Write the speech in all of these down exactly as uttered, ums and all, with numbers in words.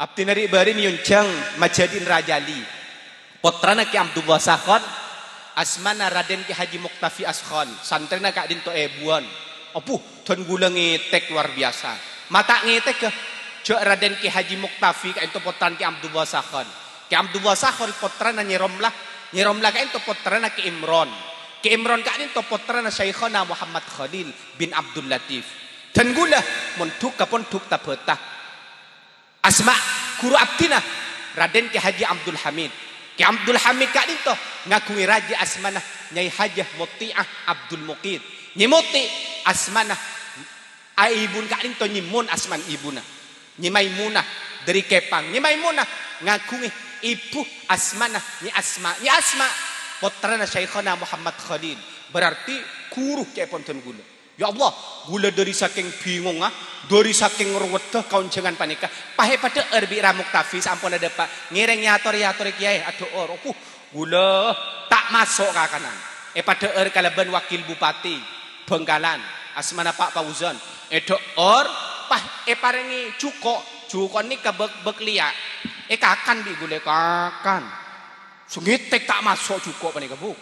Abdhina ri'-bâri' nyonjhâng majhâdhi'in Rajali. Pottrana Kè Abdullah Sakhon, asmana Raden Kè Haji Muktafi Askhon, santrèna ka'dhinto èbuwân. Abbhu, dhân ghulâ ngètèk lowar biyasa. Ma' ta' ngètèk, ghâ, jhâ' Raden Kè Haji Muktafi ka'dhinto pottrana Kè Abdullah Sakhon. Kè Abdullah Sakhon pottrana Nyai Romlah, Nyai Romlah ka'dhinto pottrana Kè Imron. Kè Imron ka'dhinto pottrana Syaikhona Muhammad Khalil bin Abdul Latif. Dhân ghulâ mondhuk ka pondhuk Tabata. Asma ghuru abdhina, Raden Kè Haji Abdul Hamid. Kè Abdul Hamid ka'dhinto ngaghungè rajâ asmana Nyai Hajah Muti'ah Abdul Muqit. Nyai Muti' asmana, a, ibuna ka'dhinto Nyai Mun asmana ibuna. Nyai Maimunah dhâri Kepang. Nyai Maimunah ngaghungè ibu asmana Nyai Asma. Nyai Asma pottrana Syaikhona Muhammad Khalil. Berarti ghuru ca'èpon dhân ghulâ. Ya Allah, ghulâ dhâri sakèng bingongnga, dhâri sakèng roweddhâ kaonjhângan panèka, pas èpadhâ'âr bi' Ra Muktafi saamponna dâpa', ngèrèng èyator-èyatorè kèyaè, adhâ'âr. Opo, ghulâ ta' maso' kakanan. Èpadhâ'âr kalabân Wakil Bupati Bhângkalan, asmana Pa' Fauzan. Èdhâ'âr, pas èparèngè jhuko'. Jhuko' nèka bâk-, bâk liya'. Èkakan bi' ghulâ, èkakan. Sè ngètèk ta' maso' jhuko' panèka, Bu.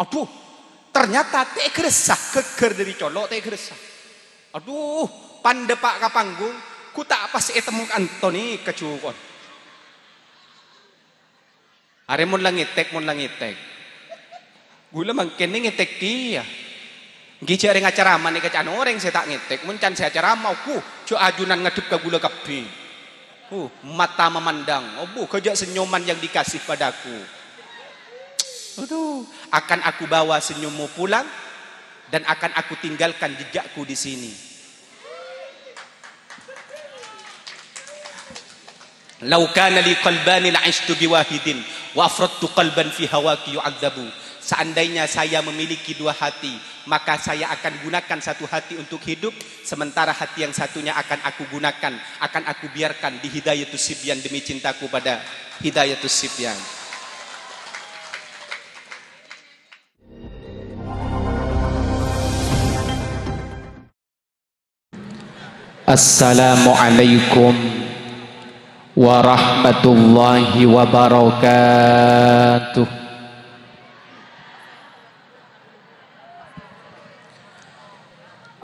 Adhu, ternyata ta' èghâressa, ghâggâr dhâri colo' ta' èghâressa. Adhu, pan dâpa' ka panggung, ghu ta' pas ètemmo ka'dhinto ka jhuko'na. Arè mon la ngètèk, mon la ngètèk. Ghulâ mangkèn ngètèk kèya. Ènggi jhâ' rèng acarama nèka can orèng sè ta' ngètèk, mon can sè acarama, ghu, jhâ' ajunan ngadhep ka ghulâ kabbhi. Uh, mata memandang. Obu, ghâjâ' senyuman yang dikasih padaku. Aduh, akan aku bawa senyummu pulang dan akan aku tinggalkan jejakku di sini. "Lau kana li qalbani la isytu biwahidin wa afradtu qalban fi hawaki yu'adzabu." Seandainya saya memiliki dua hati, maka saya akan gunakan satu hati untuk hidup, sementara hati yang satunya akan aku gunakan, akan aku biarkan di Hidayatus Sibyan demi cintaku pada Hidayatus Sibyan. Assalamualaikum warahmatullahi wabarakatuh.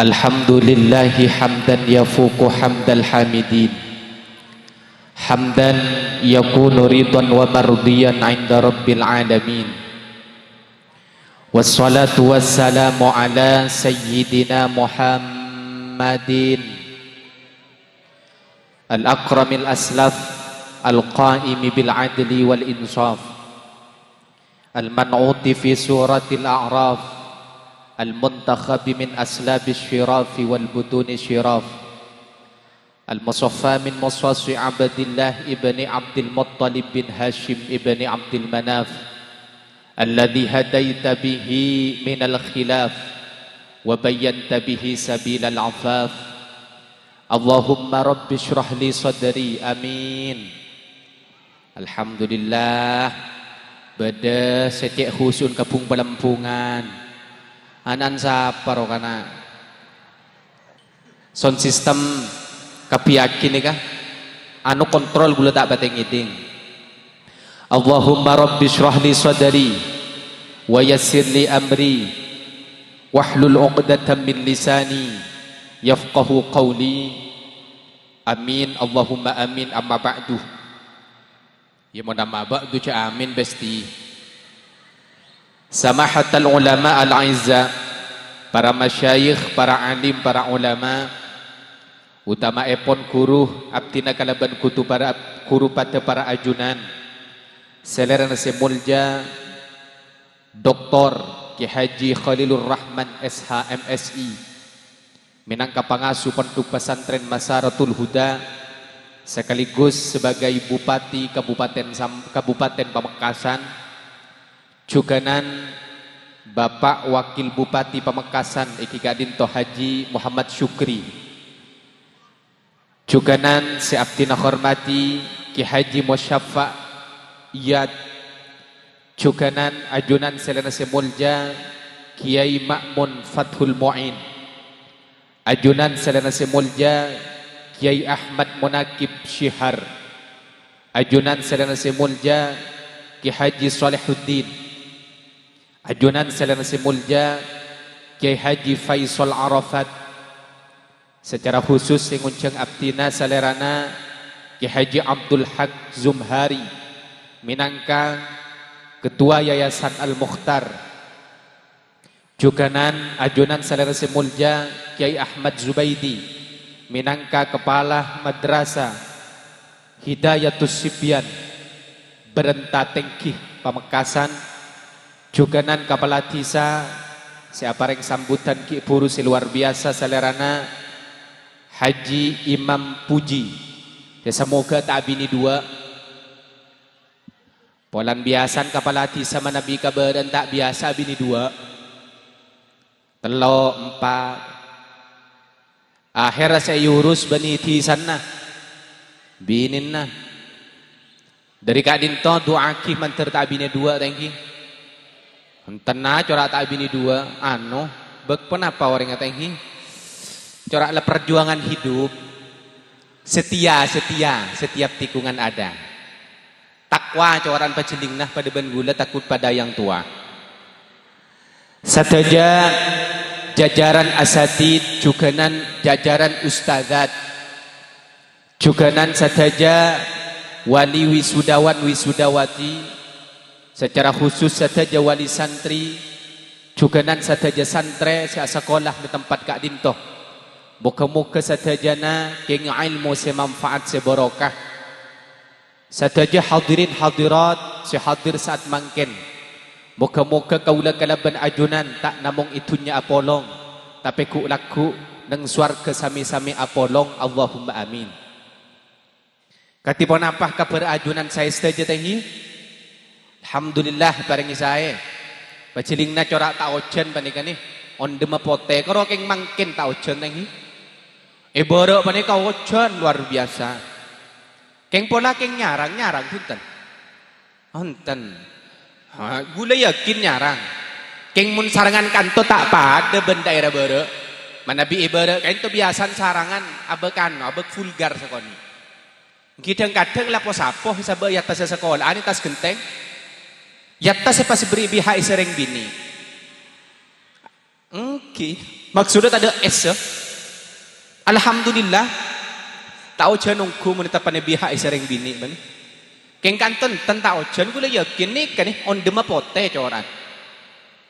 Alhamdulillahi hamdan yafuqu hamdal hamidin. Hamdan yakunu ridhan wa mardiyan 'inda rabbil alamin. Wassalatu wassalamu ala sayyidina Muhammadin al-akramil aslaf al-qaimi bil adli wal insaf, al-man'uti fi suratil a'raf, al-muntakhabi min aslabis syirafi wal butuni syiraf, al-musaffa min muswaswi Abdillah ibni Abdil Muttalib bin Hashim ibni Abdil Manaf, alladzi hadaita bihi minal khilaf wa bayyanta bihi sabilal afaf. Allahumma rabbi shrah li sadri. Amin. Alhamdulillah, bâdâ sè cè' khusu'na ka bung-palembungan. Ana'na sapa ro kana'? Sound system kabbhi nèka, anu, kontrol ghulâ ta' patè ngèdhing. Allahumma rabbi shrah li sadri wa yassir li amri wahlul 'uqdatam min lisani yafqahu qawli. Amin, Allahumma amin, amma ba'du. Ya, mon amma ba'du jhâ' amin, besti. Samahatal ulama al-a'izza, para masyayikh, para alim, para ulama, utamaèpon ghuru abdhina kalabân ghuru para, ghuru padâ para ajunan, salèrana sè molja Doktor Kè Haji Khalilur Rahman, S H, M Si, mènangka pangasuh Pondhuk Pasantrèn Masaratul Huda, sakaligus sebagai Bupati Kabupaten Sam-, Kabupaten Pamekasan, jhughânan Bapak Wakil Bupati Pamekasan ènggi ka'dinto Haji Muhammad Syukri. Jhughânan sè abdhina hormadhi Kè Haji Musyafa Iyad. Jhughânan ajunan salèrana sè molja Kiai Ma'mun Fathul Mu'in. Ajunan salèrana sè molja Kiai Ahmad Munakib Syihar. Ajunan salèrana sè molja Ki Haji Shalihuddin. Ajunan salèrana sè molja Kiai Haji Faisal Arafat. Sacara khusus sè ngonjhâng abdhina salèrana Ki Haji Abdul Haq Zumhari mènangka Ketua Yayasan Al-Mukhtar. Jhughânan ajunan salèrana sè molja Kiai Ahmad Zubaidi mènangka Kepala Madrasah Hidayatus Sibyan, Bârântâ Tèngghi, Pamekasan. Jhughânan Kapala Dhisa sè aparèng sambhutan ghi' bhuru sè lowar biyasa salèrana Haji Imam Puji, sè samoghâ ta' abinè duwâ'. Polana biyasana kapala dhisa manabi ka bârâ'na ta' biyasa abinè duwâ'. Tello', empa'. Aherra sè èurus bânnè dhisana, binèna. Dhâri ka'dinto du'aaghi mandhâr ta' abinè duwâ', ta' ènggi. Enten, cora' ta' abinè duwâ', ano, bâk ponapa orèngnga, ta' ènggi. Cora' la perjuangan hidup. Setia, setia, setiap tikungan ada. Takwa, cora'na pajhellingna padâ bân ghulâ, takut pada yang tua. Sadhâjâ jajaran asatid, jhughânan jajaran ustadzat, jhughânan sadhâjâ wali wisudawan wisudawati, sacara khusus sadhâjâ wali santri, jhughânan sadhâjâ santrè sè asakola è tempat ka'dinto. Moghâ-moghâ sadhâjâna kèngèng èlmo sè manfaat, sè barokah. Sadhâjâ hadirin hadirat sè hadir sa'at mangkèn, moghâ-moghâ kaulâ kalabân ajunan ta' namong è dhunnya apolong, tapè ghu'-lagghu' neng sowarghâ samè-samè apolong, Allahumma amin. Kadhi ponapa kabhâr ajunan saè sadhâjâ, ta' ènggi? Alhamdulillah, èparèngè saè. Pajhellingna cora' ta' ojhân panèka, nè. Ondhâmma potè, karo kèng mangkèn ta' ojhân, ta' ènggi? È bârâ' panèka ojhân luar biasa. Kèng pola kèng nyarang, nyarang bhunten? Bhunten. Ha, ghulâ yakin nyarang. Kèng mon sarangan kanto ta' padâ bân daèra bârâ'. Manabi è bârâ' kanto biyasana sarangan abâk ano, abâk vulgar sakonè'. Ènggi dhâng-kadhâng la po-sapo sabâ' è attassa sakola'an è attas ghentèng. È attassa pas èberri' bi' ha' èsè rèng binè'. Ènggi, maksoddhâ tadâ' èssè. Alhamdulillah. Ta' ojhân ongghu mon èteppa'na bi' ha' èsè rèng binè', bân. Kèng kanto enten ta' ojhân, ghulâ yakin nèka, nè, ondhâmma potè cora'na.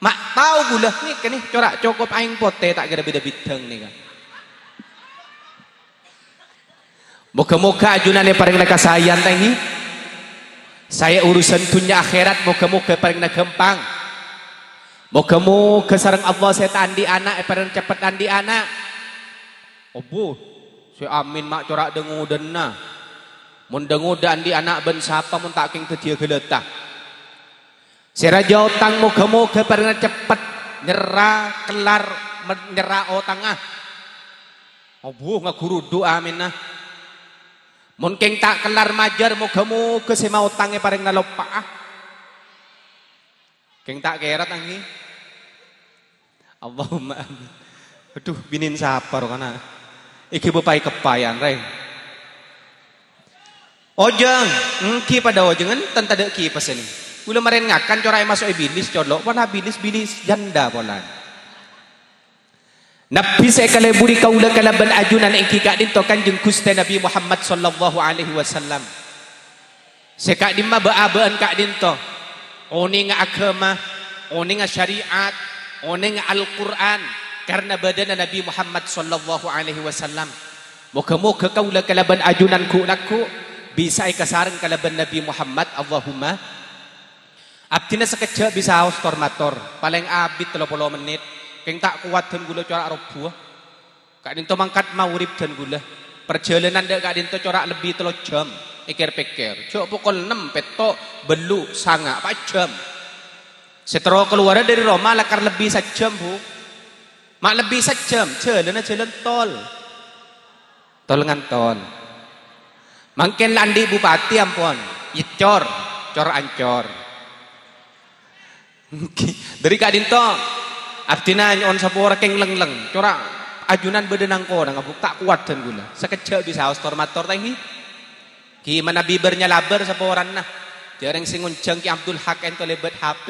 Ma' tao ghulâ nèka, nè, cora' cokop aèng potè ta' kèra bhidhâng nèka. Moghâ-moghâ ajunan èparèngana kasaèyan, ta' ènggi. Saè urusan dhunnya akhèrat, moghâ-moghâ èparèngana ghâmpang. Moghâ-moghâ sareng Allah sè ta' andi' ana' èparèngana ceppet andi' ana'. Obu, sè amin ma' cora' dâ-ngodâna. Mon dâ-ngodâ andi' ana' bân sapa mon ta' kèng dhâddhiyâ ghâlâta. Sè rajâ otang moghâ-moghâ èparèngana ceppet nyerra kellar me-, nyerra otangnga. Obu, ngaghurudhu aminna. Mon kèng ta' kellar majâr, moghâ-moghâ sè maotang èparèngana loppa'a. Kèng ta' kèra, ta' ènggi. Allahumma amin. Adhu, binèn sapa ro kana'? Èghi bâpaè keppayyan, rè. Ojhâng, ènggi padâ ojhâng, enten tadâ' kipès ini. Ghulâ marèn ngakan cora'è maso'è bilis, colo', pola bilis, bilis janda pola. Nabbhi sè èkaleburi kaulâ kalabân ajunan ènggi ka'dinto Kanjeng Ghustè Nabbhi Muhammad sallallahu alaihi wasallam. Sè ka'dimma bâ'-abâ'ân ka'dinto, onènga aghâma, onènga syariat, onènga Al-Qur'an, karna bâdâna Nabbhi Muhammad sallallahu alaihi wasallam. Moghâ-moghâ kaulâ kalabân ajunan ghu'-lagghu' bisa èkasareng kalabân Nabbhi Muhammad, Allahumma. Abdhina sakejjhâ' bisaos tor-mator, palèng abit tello polo mennit, kèng ta' kowat dân ghulâ cora' robbhuwâ. Ka'dinto mangkat maghrib dân ghulâ. Parjhâlânan dâ' ka'dinto cora' lebbi tello jam. Èkèr-pèkkèr, jhâ' pokol ennem, pètto', bâllu', sanga', pa' jam. Sè terro kalowara dâri roma lakar lebbi sajjhâm, Bu. Ma' lebbi sajjhâm, jhâlâna jhâlân tol. Tol ngantol. Mangkèn la andi' bupati ampon, ècor, cor-ancor. Dâri ka'dinto, abdhina nyo'on sapora kèng lèng-lèng. Cora' ajunan bâdâ nang-konang, Bu, ta' kowat dân ghulâ. Sakejjhâ' bisaos tor-mator, ta' ènggi? Ghi' manabi bâr-nyalabâr saporana. Jhâ' rèng sè ngonjhâng Ki Abdul Haq ènto lèbât H P.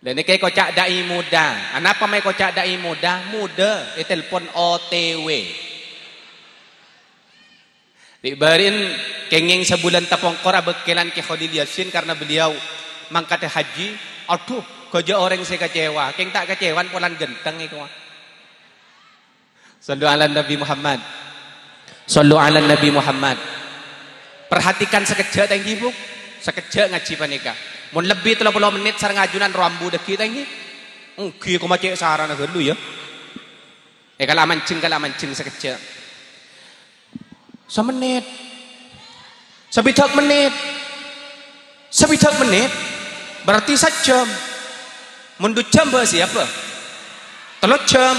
Lha nèka èkoca' da'i muda. Anapa ma' èkoca' da'i muda? Muda ètelpon O T W. Di' bâri'en kèngèng sabulân tapongkor abâkkèlan Ki Kholil Yasin karena beliau mangkadhâ haji. Adhu, ghâjâ' orèng sè kecewa. Kèng ta' kecewan polana ghântheng èkowa. Shallu ala Nabi Muhammad. Shallu ala Nabi Muhammad. Perhatikan sakejjhâ', ta' ènggi, Bu. Sakejjhâ' ngajhi panèka. Mon lebbi tello polo mennit sareng ajunan rowa ambu dhâggi', ta' ènggi. Ènggi, koma cè' sarana ghâllu, ya. Eh, kala manjheng, kala manjheng sakejjhâ'. Samennit. Sabidhâk mennit. Sabidhâk mennit. Berarti sajhâm. Mon du jhâm, bâ, siap, bâ? Tello jhâm.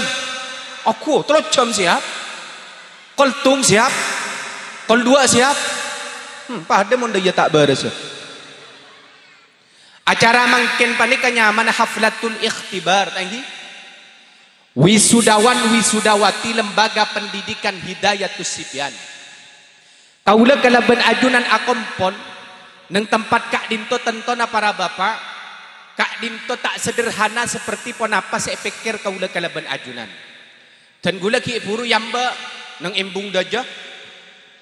Ogu, tello jhâm siap. Kol tung siap. Kol duwâ' siap. Hmm, padâ mon dâ' iyâ ta' bârâs. Acara mangkèn panèka nyamana haflatul ikhtibar, ta' ènggi? Wisudawan wisudawati Lembaga Pendidikan Hidayatus Sibyan. Kaulâ kalabân ajunan akompol neng tempat ka'dinto tentona para bapa', ka'dinto ta' sederhana seperti ponapa sè èpèkkèr kaulâ kalabân ajunan. Dan ghulâ ghi' buru èambâ' neng embung dâjâ.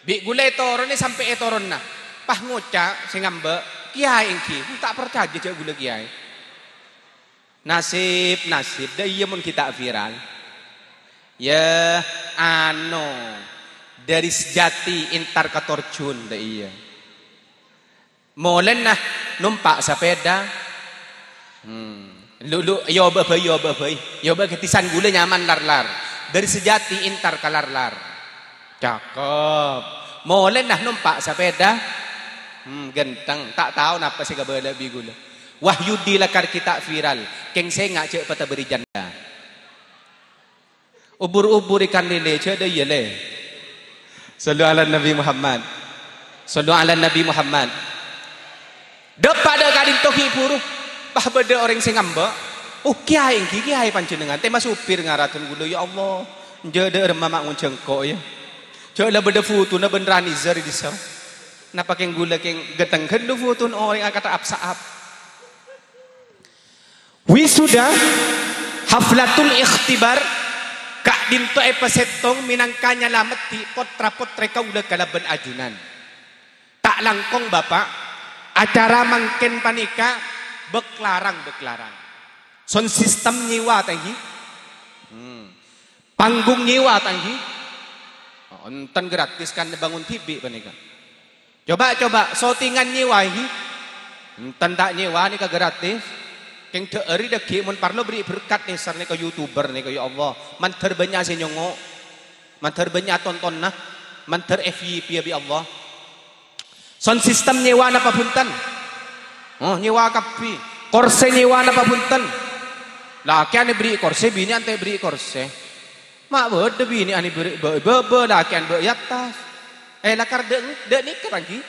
Bi' ghulâ ètoronè sampè' ètoronna. Pas ngoca' sè ngambâ', "Kèyaè ènggi, ta' parcajâ jhâ' ghulâ kèyaè." Nasib, nasib, dâ' iyâ mon ghi' ta' viral. Ya, ano, dâri Sejati entar ka Torjun, dâ' iyâ. Molèna nompa' sapèda. Hmm. Lu, lu, yobâ bhâi, yobâ bhâi. Yobâ ghâdhisan ghulâ nyaman lar-lar. Dâri Sejati entar ka lar-lar. Cakep. Molèna nompa' sapèda. Hmm, ghântheng. Ta' tao napa sè kabâlâ bi' ghulâ. Wahyudi lakar ghi' ta' viral. Kèng sènga' jhâ' pata bâri janda. Ubur-ubur ikan lele, jhâ' dâ' iyâ, lè. Shallu ala Nabi Muhammad. Shallu ala Nabi Muhammad. Dâpa' dâ' ka'dinto ghi' buru. Pas bâdâ orèng sè ngambâ'. "Oh, kèyaè ènggi, kèyaè panjhennengan." Tèma sopir ngaradhân ghulâ, "Ya Allah, jhâ' dâ' remma ma' ngonjhâng engko', ya. Jhâ' la bâdâ fotona bân Rani Zar è dissa'. Napa kèng ghulâ kèng ghâteng ghâllu fotona orèng akata' ap-sa'ap." Wisuda haflatul ikhtibar ka'dinto èpasèttong mènangka nyalameddhi potra-potrè kaulâ kalabân ajunan. Ta' langkong, Bapa', acara mangkèn panèka bâk larang, bâk larang. Sound system nyèwa, ta' ènggi? Hmm. Panggung nyèwa, ta' ènggi? Oh, enten gratis kan bângon dhibi' panèka. Coba, coba, syutingan nyèwa, ènggi? Enten ta' nyèwa nèka gratis. Kèng dâ'âri dhâggi' mon parlo bâri' berkat nèser nèka YouTuber nèka, ya Allah. Mandhâr bânnya' sè nyongngo'. Mandhâr bânnya' tontonna. Mandhâr F Y P ya bi' Allah. Sound system nyèwa napa bhunten? Oh, nyèwa kabbhi. Korsè nyèwa napa bhunten? Lakè'an èbherri' korsè, binè'an ta' èbherri' korsè. Ma' bâdâ binè'an èbherri' bâ-, bâbâ, lakè'an bâ' è attas. Eh, lakar dâ', dâ' nèka, ta' ènggi?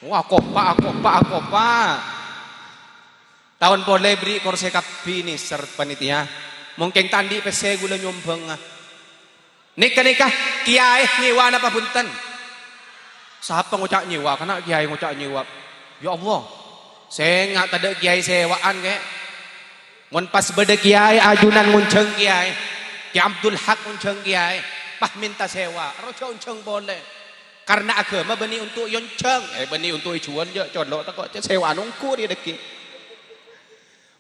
Wah, kopa', kopa', kopa'. Taon polè èbherri' korsè kabbhi nèser panitia. Mon kèng ta' andi' pèssè ghulâ nyombhângnga. Nèka-nèka, kèyaè nyèwa napa bhunten? Sapa ngoca' nyèwa? Kana' kèyaè ngoca' nyèwa. Ya Allah, sènga' tadâ' kèyaè sèwa'an, kè. Mon pas bâdâ kèyaè ajunan ngonjhâng kèyaè, Kè Abdul Haq ngonjhâng kèyaè, pas mènta sèwa, ro jhâ' onjhâng polè. Karna aghâma bânnè onto' èonjhâng, eh, bânnè onto' èjhuwâl, jhâ' colo' tako' jhâ' sèwa'an ongghu rèya dhâggi'.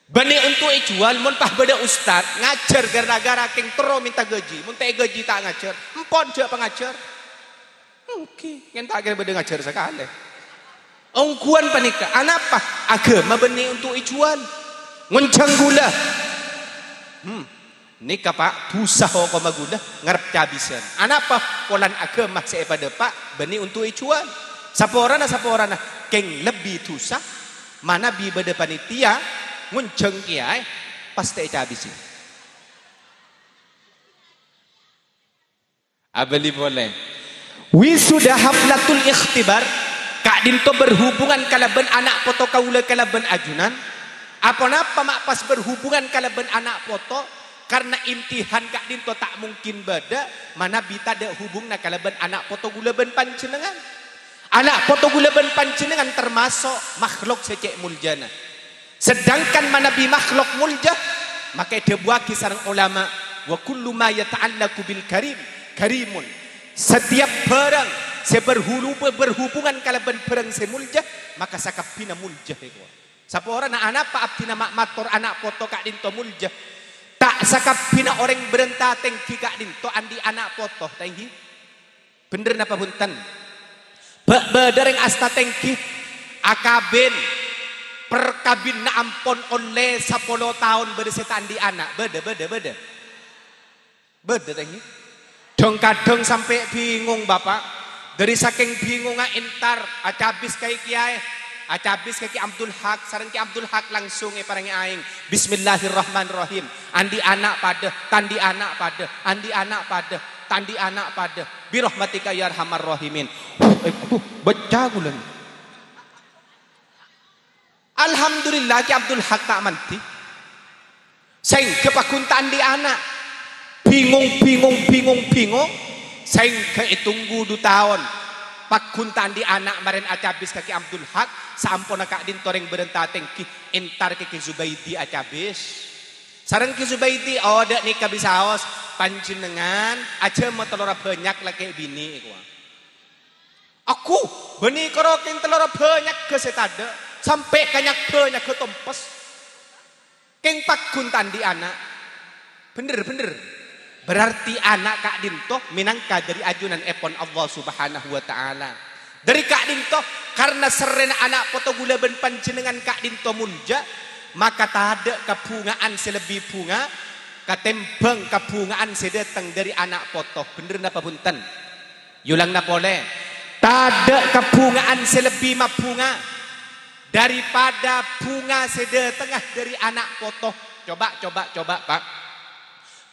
Bânnè onto' èjhuwâl, mon pas bâdâ ustad ngajhâr ghâra-ghâra kèng terro mènta ghâji, mon ta' èghâji ta' ngajhâr, empon jhâ' pangajhâr. Ènggi, kèng ta' kèra bâdâ ngajhâr sakalè. Ongghuwân panèka, anapa? Aghâma bânnè onto' èjhuwâl. Ngonjhâng ghulâ. Hmm. Nèka, Pa', dhusa hokomma ghulâ ngarep cabisân. Anapa? Polana aghâma sè èpadâpa' bânnè onto' èjhuwâl. Saporana-saporana kèng lebbi dhusa manabi bâdâ panitia ngonjhâng kèyaè pas ta' ècabisè. Abâli polè. Wisuda haflatul ikhtibar, ka'dinto berhubungan kalabân ana' poto kaulâ kalabân ajunan. Aponapa ma' pas berhubungan kalabân ana' poto? Karna imtihan ka'dhinto ta' mungkin bâdâ manabi tadâ' hubunganna kalabân ana' poto ghulâ bân panjhennengngan. Ana' poto ghulâ bân panjhennengngan tamaso' makhlok sè cè' moljâna. Sedangkan manabi makhlok molja, maka èdhâbuwaghi sareng ulama, "Wa kullu ma yata'allaqu bil karim, karimun." Setiap bhârâng sè berhulu-, berhubungan kalabân bhârâng sè molja, maka sakabbhina molja, èkowa. Saporana anapa abdhina ma-, mator ana' poto ka'dhinto molja? Ta' sakabbhina orèng bârânta tèngghi ka'dhinto andi' ana' poto, tèngghi? Bhender napa bhunten? Bâ-, bâdâ rèng asta tèngghi, akabin, parkabinna ampon ollè sapolo taon bâdâ sè ta' andi' ana'. Bâdâ, bâdâ, bâdâ. Bâdâ, tèngghi. Dhâng-kadhâng sampè' bingung, Bapa'. Dâri sakèng bingungnga entar acabis ka kèyaè, acabis ka Kè Abdul Haq, sareng Kè Abdul Haq langsung èparèngè aèng. Bismillahirrahmanirrahim. Andi' ana' padâ, ta' andi' ana' padâ, andi' ana' padâ, ta' andi' ana' padâ. Birahmatika ya arhamar rahimin. Eh, aduh, becca ghulâ. Alhamdulillah, Kè Abdul Haq ta' mandhi. Saèngghâ pagghun ta' andi' ana'. Bingung, bingung, bingung, bingung. Saèngghâ ètunggu du taon. Pagghun ta' andi' ana', marèn acabis ka Kè Abdul Haq. Saamponna ka'dhinto rèng bârânta tèngghi, entar ka Kè Zubaidi acabis. Sareng Kè Zubaidi, "Oh, dâ' nèka bisaos. Panjhennengngan ajhâma tellorra bânnya' lakè' binè'," èkowa. Aku, bânnè karo kèng tellorra bânnya'aghi sè tadâ', sampè' ka nya-, bânnya'aghi tompes. Kèng pagghun ta' andi' ana'. Bhender, bhender. Berarti ana' ka'dhinto mènangka dâri ajunanèpon Allah Subhanahu wa Ta'ala. Dâri ka'dhinto, karna serrèna ana' poto ghulâ bân panjhennengngan ka'dhinto molja, maka tadâ' kabhunga'an sè lebbi bhunga katèmbhâng kabhunga'an sè dâteng dâri ana' poto. Bhender napa bhunten? Èolangana polè, tadâ' kabhunga'an sè lebbi mabhunga dâripadâ bhunga sè dâtengnga dâri ana' poto. Coba, coba, coba, Pak.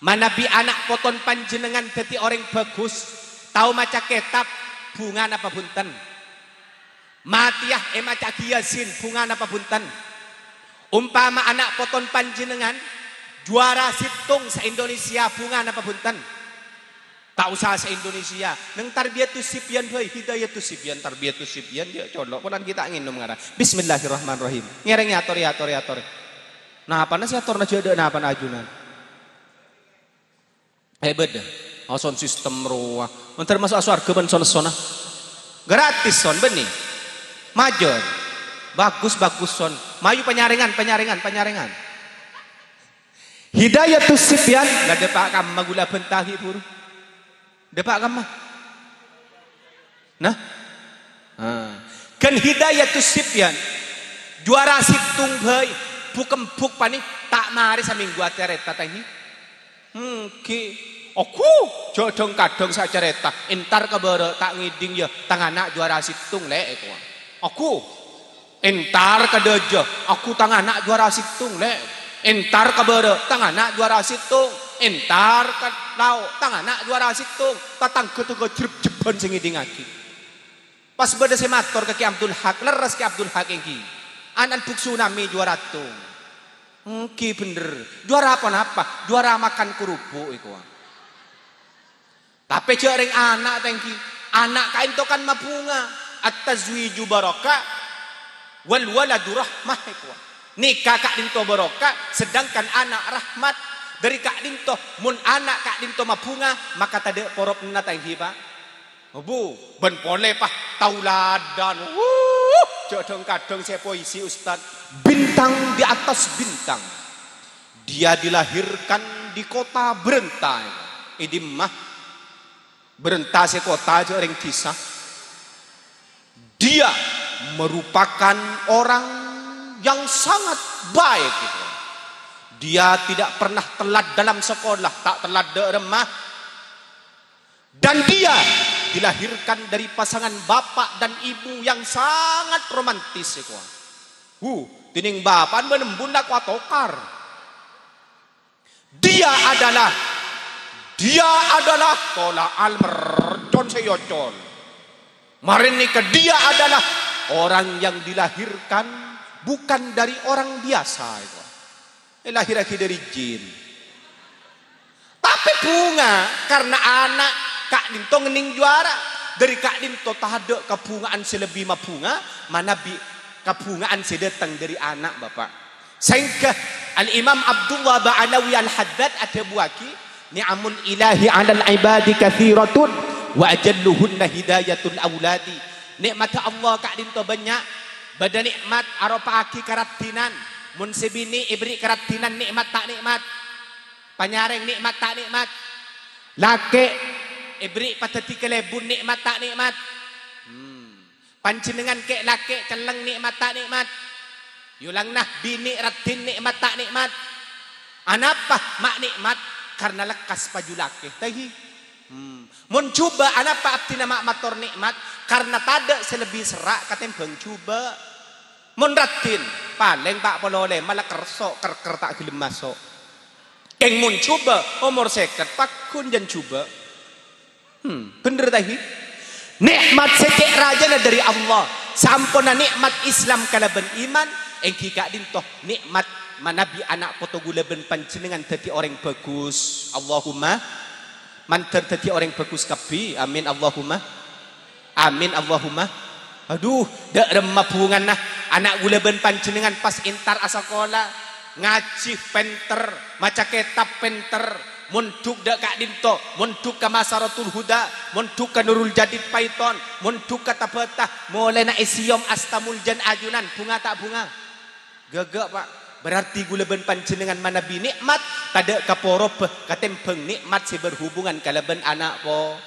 Manabi ana' poton panjhennengngan dhâddhi orèng bhâghus, tao maca kètab, bhunga napa bhunten? Matèya èmaca'aghi Yasin, bhunga napa bhunten? Ompama ana' poton panjhennengngan juwara sèttong sa-Indonesia, bhunga napa bhunten? Ta' osa sa-Indonesia. Neng Tarbiyatus Sibyan bhâi, Hidayatus Sibyan, Tarbiyatus Sibyan, yâ colo', polana ghi' ta' ngènom ngara. Bismillahirrahmanirrahim. Ngèrèng, ator, ator, ator. Napana sè atorna jhâ' dâ' napana ajunan? Eh, bâdâ. Oh, sound system rowa. Mon termasuk sowarga bân son-sonna. Gratis son, bânnè. Majâr. Bagus, bagus son. Mayu panyarèngan, panyarèngan, panyarèngan. Hidayatus Sibyan, la dâpa' kamma ghulâ bhânta ghi' buru. Dâpa' kamma. Nah. Ah. Ghân Hidayatus Sibyan, juwara sèttong bhâi, bu-kembhuk panè, ta' marè samènggu acarèta, ta' ènggi? Ènggi. Oku, jhâ' dhâng-kadhâng sè acarèta, entar ka bârâ' ta' ngèdhing, yâ, tang ana' juwara sèttong, Lè', èkowa. Oku. Entar ka dâjâ, aku tang ana' juwara sèttong, Lè'. Entar ka bârâ', tang ana' juwara sèttong. Entar ka lao', tang ana' juwara sèttong. Tatangghâ tèghâ jrep-jrebbhân sè ngèdhingngaghi. Pas bâdâ sè mator ka Kè Abdul Haq, lerres Kè Abdul Haq ènggi. Ana'na Bu' Sunami juwara sèttong. Ènggi bhender. Juwara ponapa? Juwara makan kerupuk èkowa. Tapè jhâ' rèng ana' ta' ènggi. Ana' ka'dinto kan mabhunga. At-tazwiju barakah wal waladu rahmah, èkowa. Nikah ka'dinto barakah, sedangkan ana' rahmat. Dâri ka'dinto, mon ana' ka'dinto mabhunga, maka tadâ' poropna ta' ènggi, Pak? Obu, bân polè, Pak, tauladan. Wuh, jhâ' dhâng-kadhâng sè poèsi, Ustad. Bintang di atas bintang. Dia dilahirkan di kota Brenta. È dimma? Brenta sè kota, jhâ' rèng dhisa. Dia merupakan orang yang sangat baik, gitu. Dia tidak pernah telat dalam sekolah, ta' telat dâ' remma. Dan dia dilahirkan dari pasangan bapak dan ibu yang sangat romantis, èkowa. Hu, dhinèng bapa'na bân embuna èkowa tokar. Dia adalah, dia adalah, tola'al mercon sè èocol. Marèn nèka dia adalah orang yang dilahirkan bukan dari orang biasa, èkowa. Èlahèrraghi dâri jin. Tapè bhunga karna ana' ka'dinto ngennèng juwara. Dhâri ka'dinto tadâ' kabhunga'an sè lebbi mabhunga manabi kabhunga'an sè dâteng dhâri ana', Bapa'. Saèngghâ Al-Imam Abdullah Ba'alawi Al-Haddad adhâbuwâghi, "Ni'amul ilahi 'alal ibadi katsiratun, wa ajalluhunna hidayatul auladi." Nè'matta Allah ka'dinto bânnya'. Bâdâ nè'mat aropa'aghi karaddhinan. Mon sè binè' èberri' karaddhinan, nè'mat ta' nè'mat? Panyarèng nè'mat ta' nè'mat? Lakè' èberri' padâddhi kalèbun nè'mat ta' nè'mat? Hmm. Panjhennengngan kè' lakè' cellèng nè'mat ta' nè'mat? Yolangna binè' raddhin nè'mat ta' nè'mat? Anapa ma' nè'mat? Karna lekkas paju lakè. Tahi. Hmm. Mon jhubâ', anapa abdhina ma' mator nè'mat? Karna tadâ' sè lebbi serra' katèmbhâng jhubâ'. Mon raddhin, palèng pa' polo lèma la kerso', ker-ker ta' ghellem maso'. Kèng mon jhubâ', omor sèket, pagghun jân jhubâ'. Hmm, bhender, tahi? Nè'mat sè cè' rajâna dhâri Allah. Saamponna nè'mat Islam kalabân iman, èngghi ka'dinto nè'mat manabi ana' poto ghulâ bân panjhennengngan dhâddhi orèng bhâghus. Allahumma, mandhâr dhâddhi orèng bhâghus kabbhi. Amin, Allahumma. Amin, Allahumma. Adhu, dâ' remma bhungana ana' ghulâ bân panjhennengngan pas èntar asakola. Ngajhi pènter, maca kètab pènter, mondhuk dâ' ka'dinto, mondhuk ka Masaratul Huda, mondhuk ka Nurul Jadid Paiton, mondhuk ka Tabata, molaèna èsèyom asta muljân ajunan, bhunga ta' bhunga? Ghâghâ, Pa'. Berarti ghulâ bân panjhennengngan manabi nè'mat tadâ' kaporoba katèmbhâng nè'mat sè berhubungan kalabân ana' po-,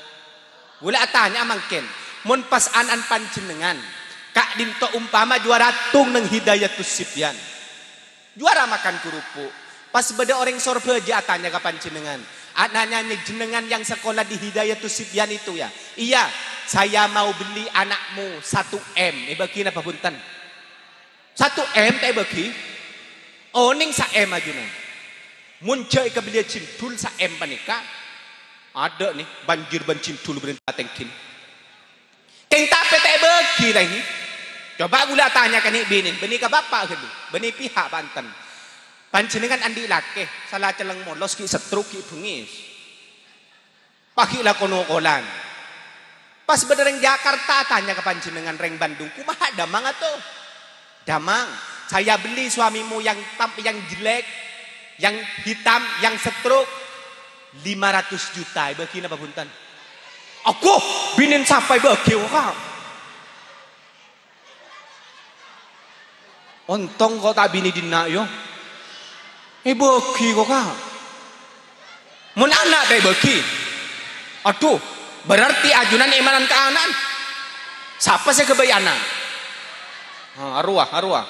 Ghulâ atanya'a mangkèn, mon pas ana'na panjhennengngan ka'dinto ompama juwara tong neng Hidayatus Sibyan, juwara makan kurupu', pas bâdâ orèng Sorbhâjâ atanya ka panjhennengngan, "Anaknya jenengan yang sekolah di Hidayatus Sibyan itu, ya?" "Iya, saya mau beli anakmu satu M." Èbâghi napa bhunten? Satu M ta' èbâghi? Onèng sa M ajunan. Mon jhâ' èkabelliyâ jindul sa M panèka, adâ' nè, banjir bân jindul bâriyâ ta' tèngghin. Kèng tapè ta' èbâghi, la, ini. Coba ghulâ atanya ka nè'-binèn, bânnè ka bapa' ghâllu, bânnè piha' panten. Panjhennengngan andi' lakè, sala cellèng molos ghi' setruk ghi' bengngès. Paghi' la ko-nokolan. Pas bâdâ rèng Jakarta atanya ka panjhennengngan rèng Bandung, "Komaha damang ato?" "Damang, saya beli suamimu yang tam-, yang jelek, yang hitam, yang setruk, lima ratus juta." Èbâghi napa bhunten? "Ago, binèn sapa èbâghi, Ka'?" Ontong ko' ta' binè dinna', yo. Èbâghi ko', Ka'. Mon ana' ta' èbâghi. Adhu, berarti ajunan èmanan ka ana'na. Sapa sè èghâbây ana'? Ha, arowa, arowa.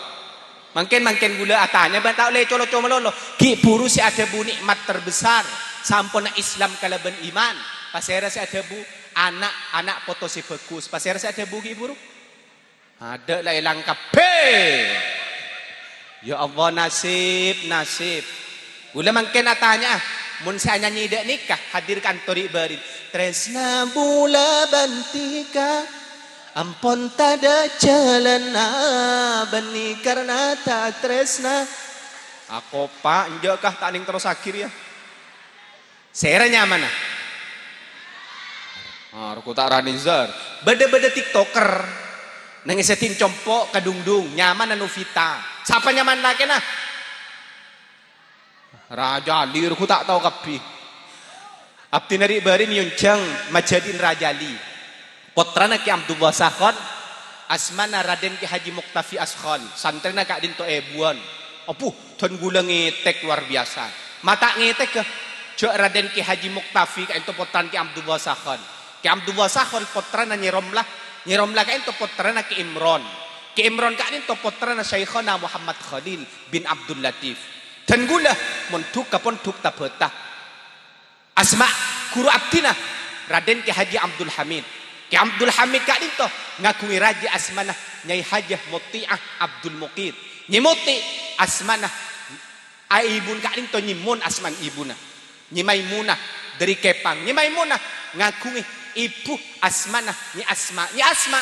Mangkèn-mangkèn ghulâ atanya, bân ta' ollè co-loco malolo. Ghi' bhuru sè adhâbu nè'mat terbesar, saamponna Islam kalabân iman. Pasèra sè adhâbu ana', ana' poto sè bhâghus. Pasèra sè adhâbu ghi' bhuru? Adâ' la èlang kabbhi. Ya Allah, nasib, nasib. Ghulâ mangkèn atanya'a, mon sè anyanyi dâ' nèka hadir kanto ri' bâri'. Trèsna bulâ bân dhika, ampon tadâ' jhâlânna, bânnè karna ta' trèsna. Akopa', enjâ' ka ta' nèng terrossaghi rèya. Sèra nyamana? Ah, roko ta' Ranizar. Bâdâ-bâdâ TikToker neng è sèddhing compo' kadungdung, nyamana Novita. Sapa nyamana lakèna? Rajali, roko ta' tao kabbhi. Abdhina ri' bâri' nyonjhâng majhâdi'in Rajali. Pottrana Kè Abdullah Sakhon, asmana Raden Kè Haji Muktafi Askhon, santrèna ka'dinto èbuwân. Abbhu, dân ghulâ ngètèk luar biasa. Ma' ta' ngètèk, jhâ' Raden Kè Haji Muktafi ka'dinto pottrana Kè Abdullah Sakhon. Kè Abdullah Sakhon pottrana Nyai Romlah, Nyai Romlah ka'dinto pottrana Kè Imron. Kè Imron ka'dinto pottrana Syaikhona Muhammad Khalil bin Abdul Latif. Dân ghulâ mondhuk ka pondhuk Tabata. Asma ghuru abdhina, Raden Kè Haji Abdul Hamid. Kè Abdul Hamid ka'dinto ngaghungè rajâ asmana Nyai Hajah Muti'ah Abdul Muqit. Nyai Muti' asmana, a, ibuna ka'dinto Nyai Mun asmana ibuna. Nyai Maimunah dâri Kèpang. Nyai Maimunah ngaghungè ibu asmana Nyai Asma. Nyai Asma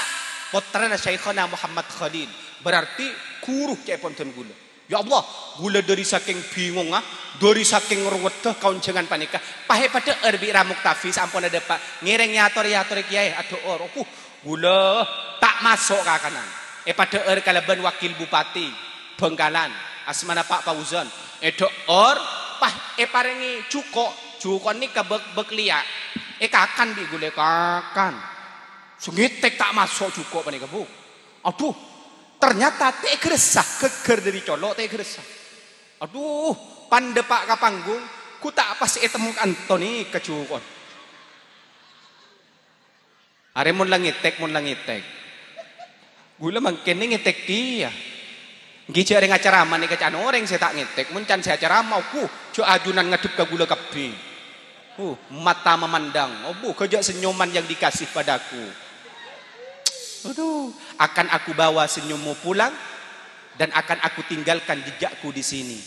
pottrana Syaikhona Muhammad Khalil. Berarti ghuru ca'èpon dân ghulâ. Ya Allah, ghulâ dhâri sakèng bingongnga, dhâri sakèng rowedda ka onjhângan panèka, pas èpadhâ'âr bi' Ra Muktafi saamponna dâpa', ngèrèng èyator-èyatorè kèyaè, adhâ'âr. Oku, ghulâ ta' maso' kakanan. Èpadhâ'âr kalabân wakil bupati Bhângkalan, asmana Pa' Fauzan. Èdhâ'âr, pas èparèngè jhuko'. Jhuko' nèka bâk-, bâk liya'. Èkakan bi' ghulâ, èkakan. Sè ngètèk ta' maso' jhuko' panèka, Bu. Adhu, ternyata ta' èghâressa, ghâggâr dhâri colo' ta' èghâressa. Adhu, pan dâpa' ka panggung, ghu ta' pas ètemmo ka'anto nèka jhuko'na. Arè mon la ngètèk, mon la ngètèk. Ghulâ mangkèn nèka ngètèk kèya. Ènggi jhâ' rèng acarama nèka can orèng sè ta' ngètèk, mon can sè acarama, oku, jhâ' ajunan ngaddhep ka ghulâ kabbhi. Uh, mata memandang. Obu, ghâjâ' senyuman yang dikasih padaku. Aduh, akan aku bawa senyummu pulang dan akan aku tinggalkan jejakku di sini.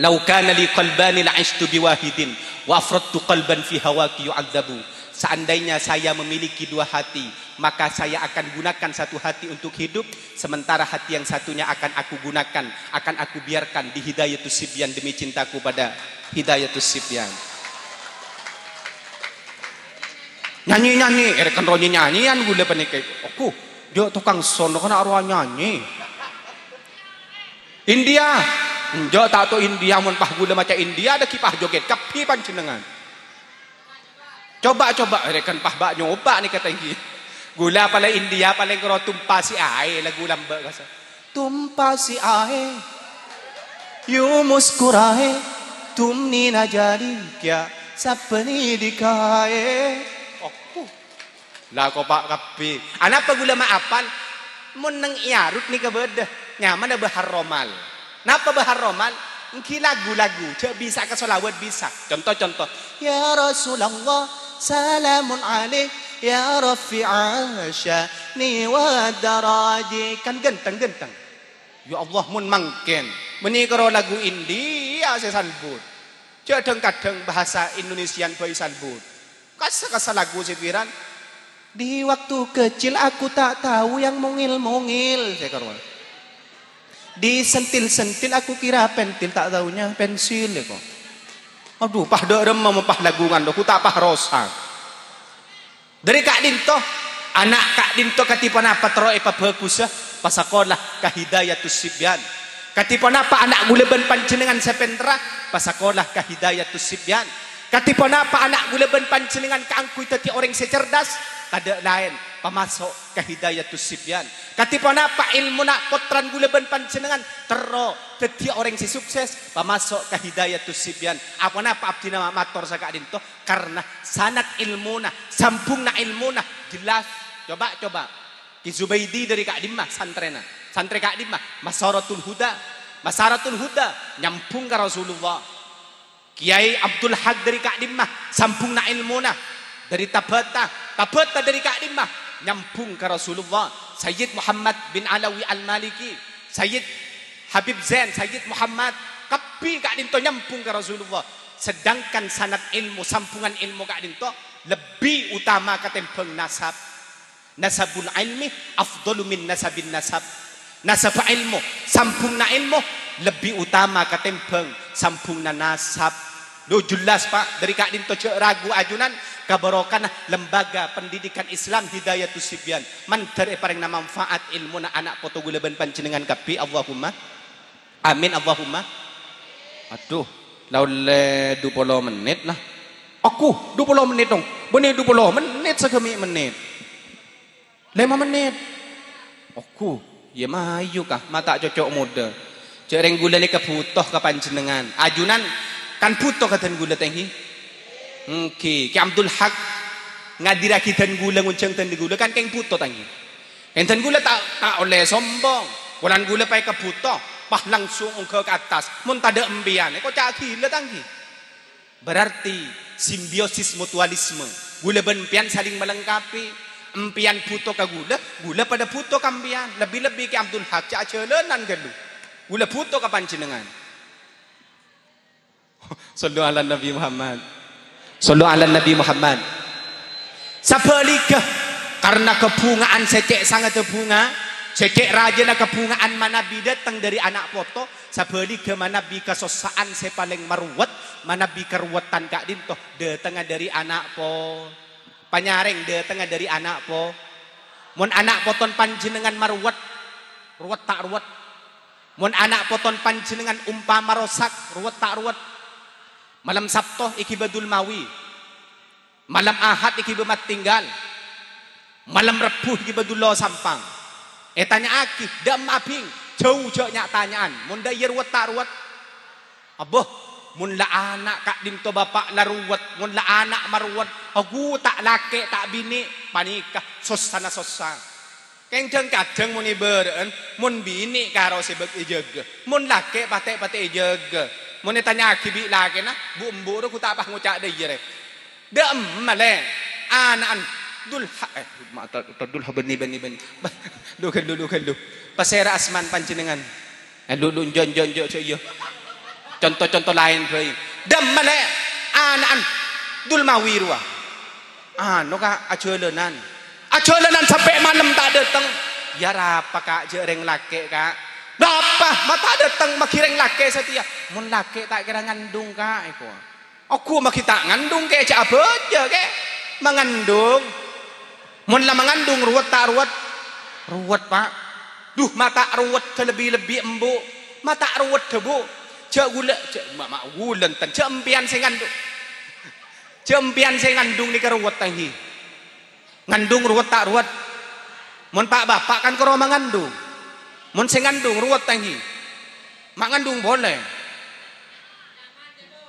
"Lau kana li qalbani la isytu biwahidin wa afradtu qalban fi hawaki yu'adzabu." Seandainya saya memiliki dua hati, maka saya akan gunakan satu hati untuk hidup, sementara hati yang satunya akan aku gunakan, akan aku biarkan di Hidayatus Sibyan demi cintaku pada Hidayatus Sibyan. Nyanyi-nyanyi, èrèken ro nyanyi-nyanyian ghulâ panèka. Oku, jhâ' tokang sono kana' rowa nyanyi. India, enjâ' ta' to India, mon pas ghulâ maca India, dhâggi' pas joget kabbhi panjhennengngan. Coba, coba, èrèken pas bâ' nyoba nèka ta' ènggi. Ghulâ palèng India, palèng karo Tumpa Si Aè, lagu lambâ' kasa. Tumpa Si Aè, yu muskuraè, tumni na jadi kya sabbhâni dikaè. Oku. La kopa' kabbhi. Anapa ghulâ ma' apal? Mon neng è arut nèka bâdâ. Nyamana Bahar Romal. Napa Bahar Romal? Ènggi lagu-lagu. Jhâ' bisa ka sholawat bisa. Conto-conto. Ya Rasulullah, salamun alaik, ya rafi'a sya'ni wa daraji. Kan ghântheng-ghântheng. Ya Allah, mon mangkèn. Mènè karo lagu India sè salbut. Jhâ' dhâng-kadhâng bahasa Indonesian bhâi salbut. Kassa-kassa lagu sè piran. Di waktu kecil aku tak tahu yang mungil-mungil, saya karo. Disentil-sentil aku kira pentil, tak taunya pensil, ya kok. Aduh, pas dâ' remma pas lagu ngandhu, ku ta' pas rosa. Dhâri ka'dinto, ana' ka'dinto kadhi ponapa terro èpabhâghusâ, pasakola ka Hidayatus Sibyan. Kadhi ponapa ana' ghulâ bân panjhennengngan sè pènterra, pasakola ka Hidayatus Sibyan. Kadhi ponapa ana' ghulâ bân panjhennengngan kaangghuy dhâddhi orèng sè cerdas, tadâ' laèn, pamaso' ka Hidayatus Sibyan. Kadhi ponapa èlmona pottrana ghulâ bân panjhennengngan terro dhâddhi orèng sè sukses, pamaso' ka Hidayatus Sibyan. Aponapa abdhina ma-, mator saka'dinto? Karna sanad èlmona, sambhungnga èlmona jelas. Coba, coba. Ki Zubaidi dhâri ka'dimma santrèna? Santrè ka'dimma? Masaratul Huda. Masaratul Huda nyambhung ka Rasulullah. Kiai Abdul Haq dhâri ka'dimma? Sambhungnga èlmona dhâri Tabata. Tabata dhâri ka'dimma? Nyambhung ka Rasulullah. Sayyid Muhammad bin Alawi Al-Maliki, Sayyid Habib Zain, Sayyid Muhammad, kabbhi ka'dinto nyambhung ka Rasulullah. Sedangkan sanad èlmo, sambhungan èlmo ka'dinto lebbi utama katèmbhâng nasab. Nasabul ilmi afdalu min nasabin nasab. Nasab èlmo, sambhungnga èlmo lebbi utama katèmbhâng sambhungnga nasab. Lo, jelas, Pak, dhâri ka'dinto jhâ' ragu ajunan, kabarokana Lembaga Pendidikan Islam Hidayatus Sibyan mandhâr èparèngana manfaat èlmona ana' poto ghulâ bân panjhennengngan kabbhi. Allahumma amin, Allahumma. Adhu, la ollè dupolo mennit, la. Aku, dupolo mennit, dong. Bânnè dupolo mennit, sagâmè' mennit. Lèma mennit. Oku, iyâ mayu, ka, ma' ta' cocok modâ. Jhâ' rèng ghulâ nèka bhuto ka panjhennengngan. Ajunan kan bhuto ka dân ghulâ, ta' ènggi? Ènggi, Ki Abdul Haq ngadirraghi dân ghulâ, ngonjhâng dân ghulâ, kan kèng bhuto, ta' ènggi? Kèng dân ghulâ ta', ta' ollè sombong. Polana ghulâ paèka bhuto, pas langsung ongghâ ka attas. Mon tadâ' empèyan, èkoca' ghilâ, ta' ènggi? Berarti simbiosis mutualisme. Ghulâ bân empèyan saling melengkapi. Empèyan bhuto ka ghulâ, ghulâ padâ bhuto ka empèyan. Lebbi-lebbi Ki Abdul Haq, jhâ' ajhâlânan ghâllu. Ghulâ bhuto ka panjhennengngan. Shallu ala Nabi Muhammad. Shallu ala Nabi Muhammad. Sabhâligghâ, Karna kabhunga'an sè cè' sangadhâ bhunga, sè cè' rajâna kabhunga'an manabi dâteng dâri ana' poto, sabhâligghâ manabi kasossa'an sè palèng marowet, manabi karowettan ka'dinto dâtengnga dâri ana' po-, panyarèng dâtengnga dâri ana' po-, Mon ana' poton panjhennengngan marowet, rowet ta' rowet? Mon ana' poton panjhennengngan ompama rosak, rowet ta' rowet? Malem Sabto èghibâ Dulmawi. Malem Ahad èghibâ Matinggal. Malem Rebbhu èghibâ Dullo Sampang. Ètanya'aghi, dâ' emma abhing, jhâu jhâ' nya'-tanya'an. Mon dâ' iyâ rowet ta' rowet? Abbo, mon la ana' ka'dinto bapa' la rowet, mon la ana' marowet, agu ta' lakè' ta' binè', panèka sossana sossa. Kèng dhâng-kadhâng mon èbârâ'ân, mon binè' karo sè bâk èjâgâ, mon lakè' patè'-patè' èjâgâ. Mon ètanya'aghi bi' lakèna, bu'-embu' rowa gu ta' pas ngoca' dâ' iyâ rè. Dâ' emma, Lè'? Ana'en Dulha-, eh, ma-, ta-, ta-, Dulha bânnè, bânnè, bânnè. Lu ghâllu, lu ghâllu. Pasèra asman panjhennengngan? Eh, lu, lu, enjâ', enjâ', enjâ', jhâ' iyâ. Conto-conto laèn bhâi. Dâ' emma, Lè'? Ana'en Dulmawi rowa. Anu, Ka', ajhâlânan. Ajhâlânan sampè' malem ta' dâteng. Yâ, rapa, Ka', jhâ' rèng lakè', Ka'. Rapa, ma' ta' dâteng, maghi rèng lakè' satèya. Mon lakè' ta' kèra ngandung, Ka', èko. Agu maghi ta' ngandung, Kè, jhâ' abâjâ, Kè. Mangandung. Mon la mangandung, rowet ta' rowet? Rowet, Pa'. Dhu, ma' ta' rowet, lebbi-lebbi embu'. Ma' ta' rowet, Bu'. Jhâ' ghulâ, jhâ', ma', ma' ghulâ enten. Jhâ' empèyan sè ngandung. Jhâ' empèyan sè ngandung nèka rowet, ta' ènggi? Ngandung rowet ta' rowet? Mon pa'-bapa' kan karo mangandung. Mon sè ngandung rowet, ta' ènggi? Ma' ngandung polè.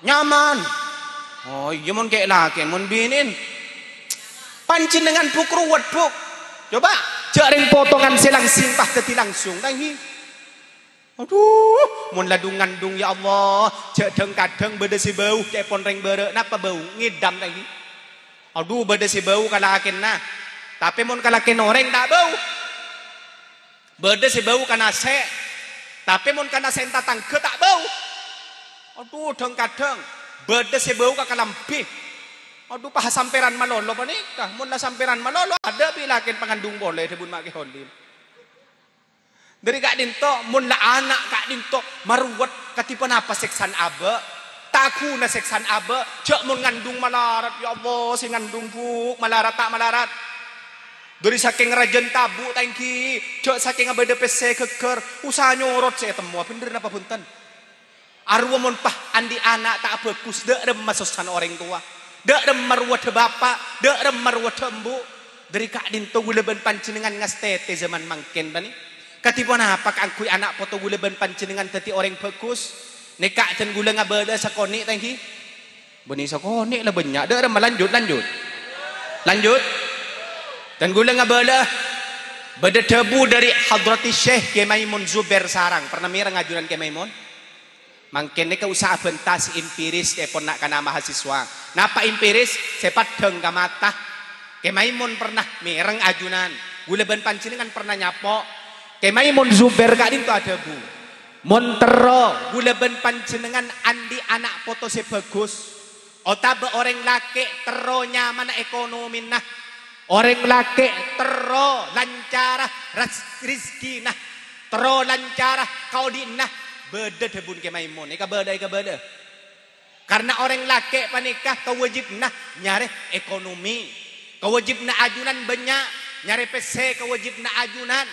Nyaman. Oh iyâ, mon kè' lakè, mon binè'en. Panjhennengngan, Bu', rowet, Bu'. Coba, jhâ' rèng potongan sè langsing pas dhâddhi langsung, ta' ènggi? Adhu, mon la dhung-ngandhung, ya Allah, jhâ' dhâng-kadhâng bâdâ sè bâu, ca'èpon rèng bârâ', napa bâu? Ngèdhâm, ta' ènggi? Adhu, bâdâ sè bâu ka lakèna, tapè mon ka lakèna orèng ta' bâu. Bâdâ sè bâu ka nasè', tapè mon ka nasè'en tatangghâ ta' bâu. Adhu, dhâng-kadhâng bâdâ sè bâu ka kalambhi. Adhu, pas sampèran malolo panèka. Mon la sampèran malolo, adâ' bi' lakèn pangandhung polè, dhâbuna Ma' Kè Holil. Dhâri ka'dinto, mon la ana' ka'dinto marowet, kadhi ponapa sèksana abâ'? Ta' ghuna sèksana abâ', jhâ' mon ngandhung malarat, ya Allah, sè ngandhung, Bu', malarat ta' malarat? Dhâri sakèng rajâna tabu' ta' ènggi, jhâ' sakènga bâdâ pèssè ghâggâr, usaha nyorot sè ètemmowa, bhender napa bhunten? Arowa mon pas andi' ana' ta' bhâghus, dâ' remma sossana orèng towa, dâ' remma rowedda bapa', dâ' remma rowedda embu'. Dhâri ka'dinto ghulâ bân panjhennengngan ngastètè jhâman mangkèn panè. Kadhi ponapa kaangghuy ana' poto ghulâ bân panjhennengngan dhâddhi orèng bhâghus? Nèka dân ghulâ ngabâlâ sakonè' ta' ènggi? Bânnè sakonè' la bânnya'. Dâ' remma lanjut, lanjut. Lanjut. Dân ghulâ ngabâlâ. Bâdâ dhâbu dhâri Hadrati Syekh Kè Maimun Zubair Sarang. Pernah mèreng ajunan Kè Maimun? Mangkèn nèka usaha abhânta sè empiris, ca'èpon na'-kana' mahasiswa. Napa empiris? Sè paddhâng ka mata. Kè Maimun pernah mèreng ajunan. Ghulâ bân panjhennengngan pernah nyapo'. Kè Maimun Zubair ka'dinto adhâbu, "Mon terro ghulâ bân panjhennengngan andi' ana' poto sè bhâghus, otabâ orèng lakè' terro nyamana ekonomina, orèng lakè' terro lancara ras-, rizkina, terro lancara kaodi'na, bâdâ," dhâbuna Kè Maimun, èkabâlâ, èkabâlâ. Karna orèng lakè' panèka kawâjibhânna nyarè ekonomi. Kawâjibhânna ajunan bânnya', nyarè pèssè kawâjibhânna ajunan.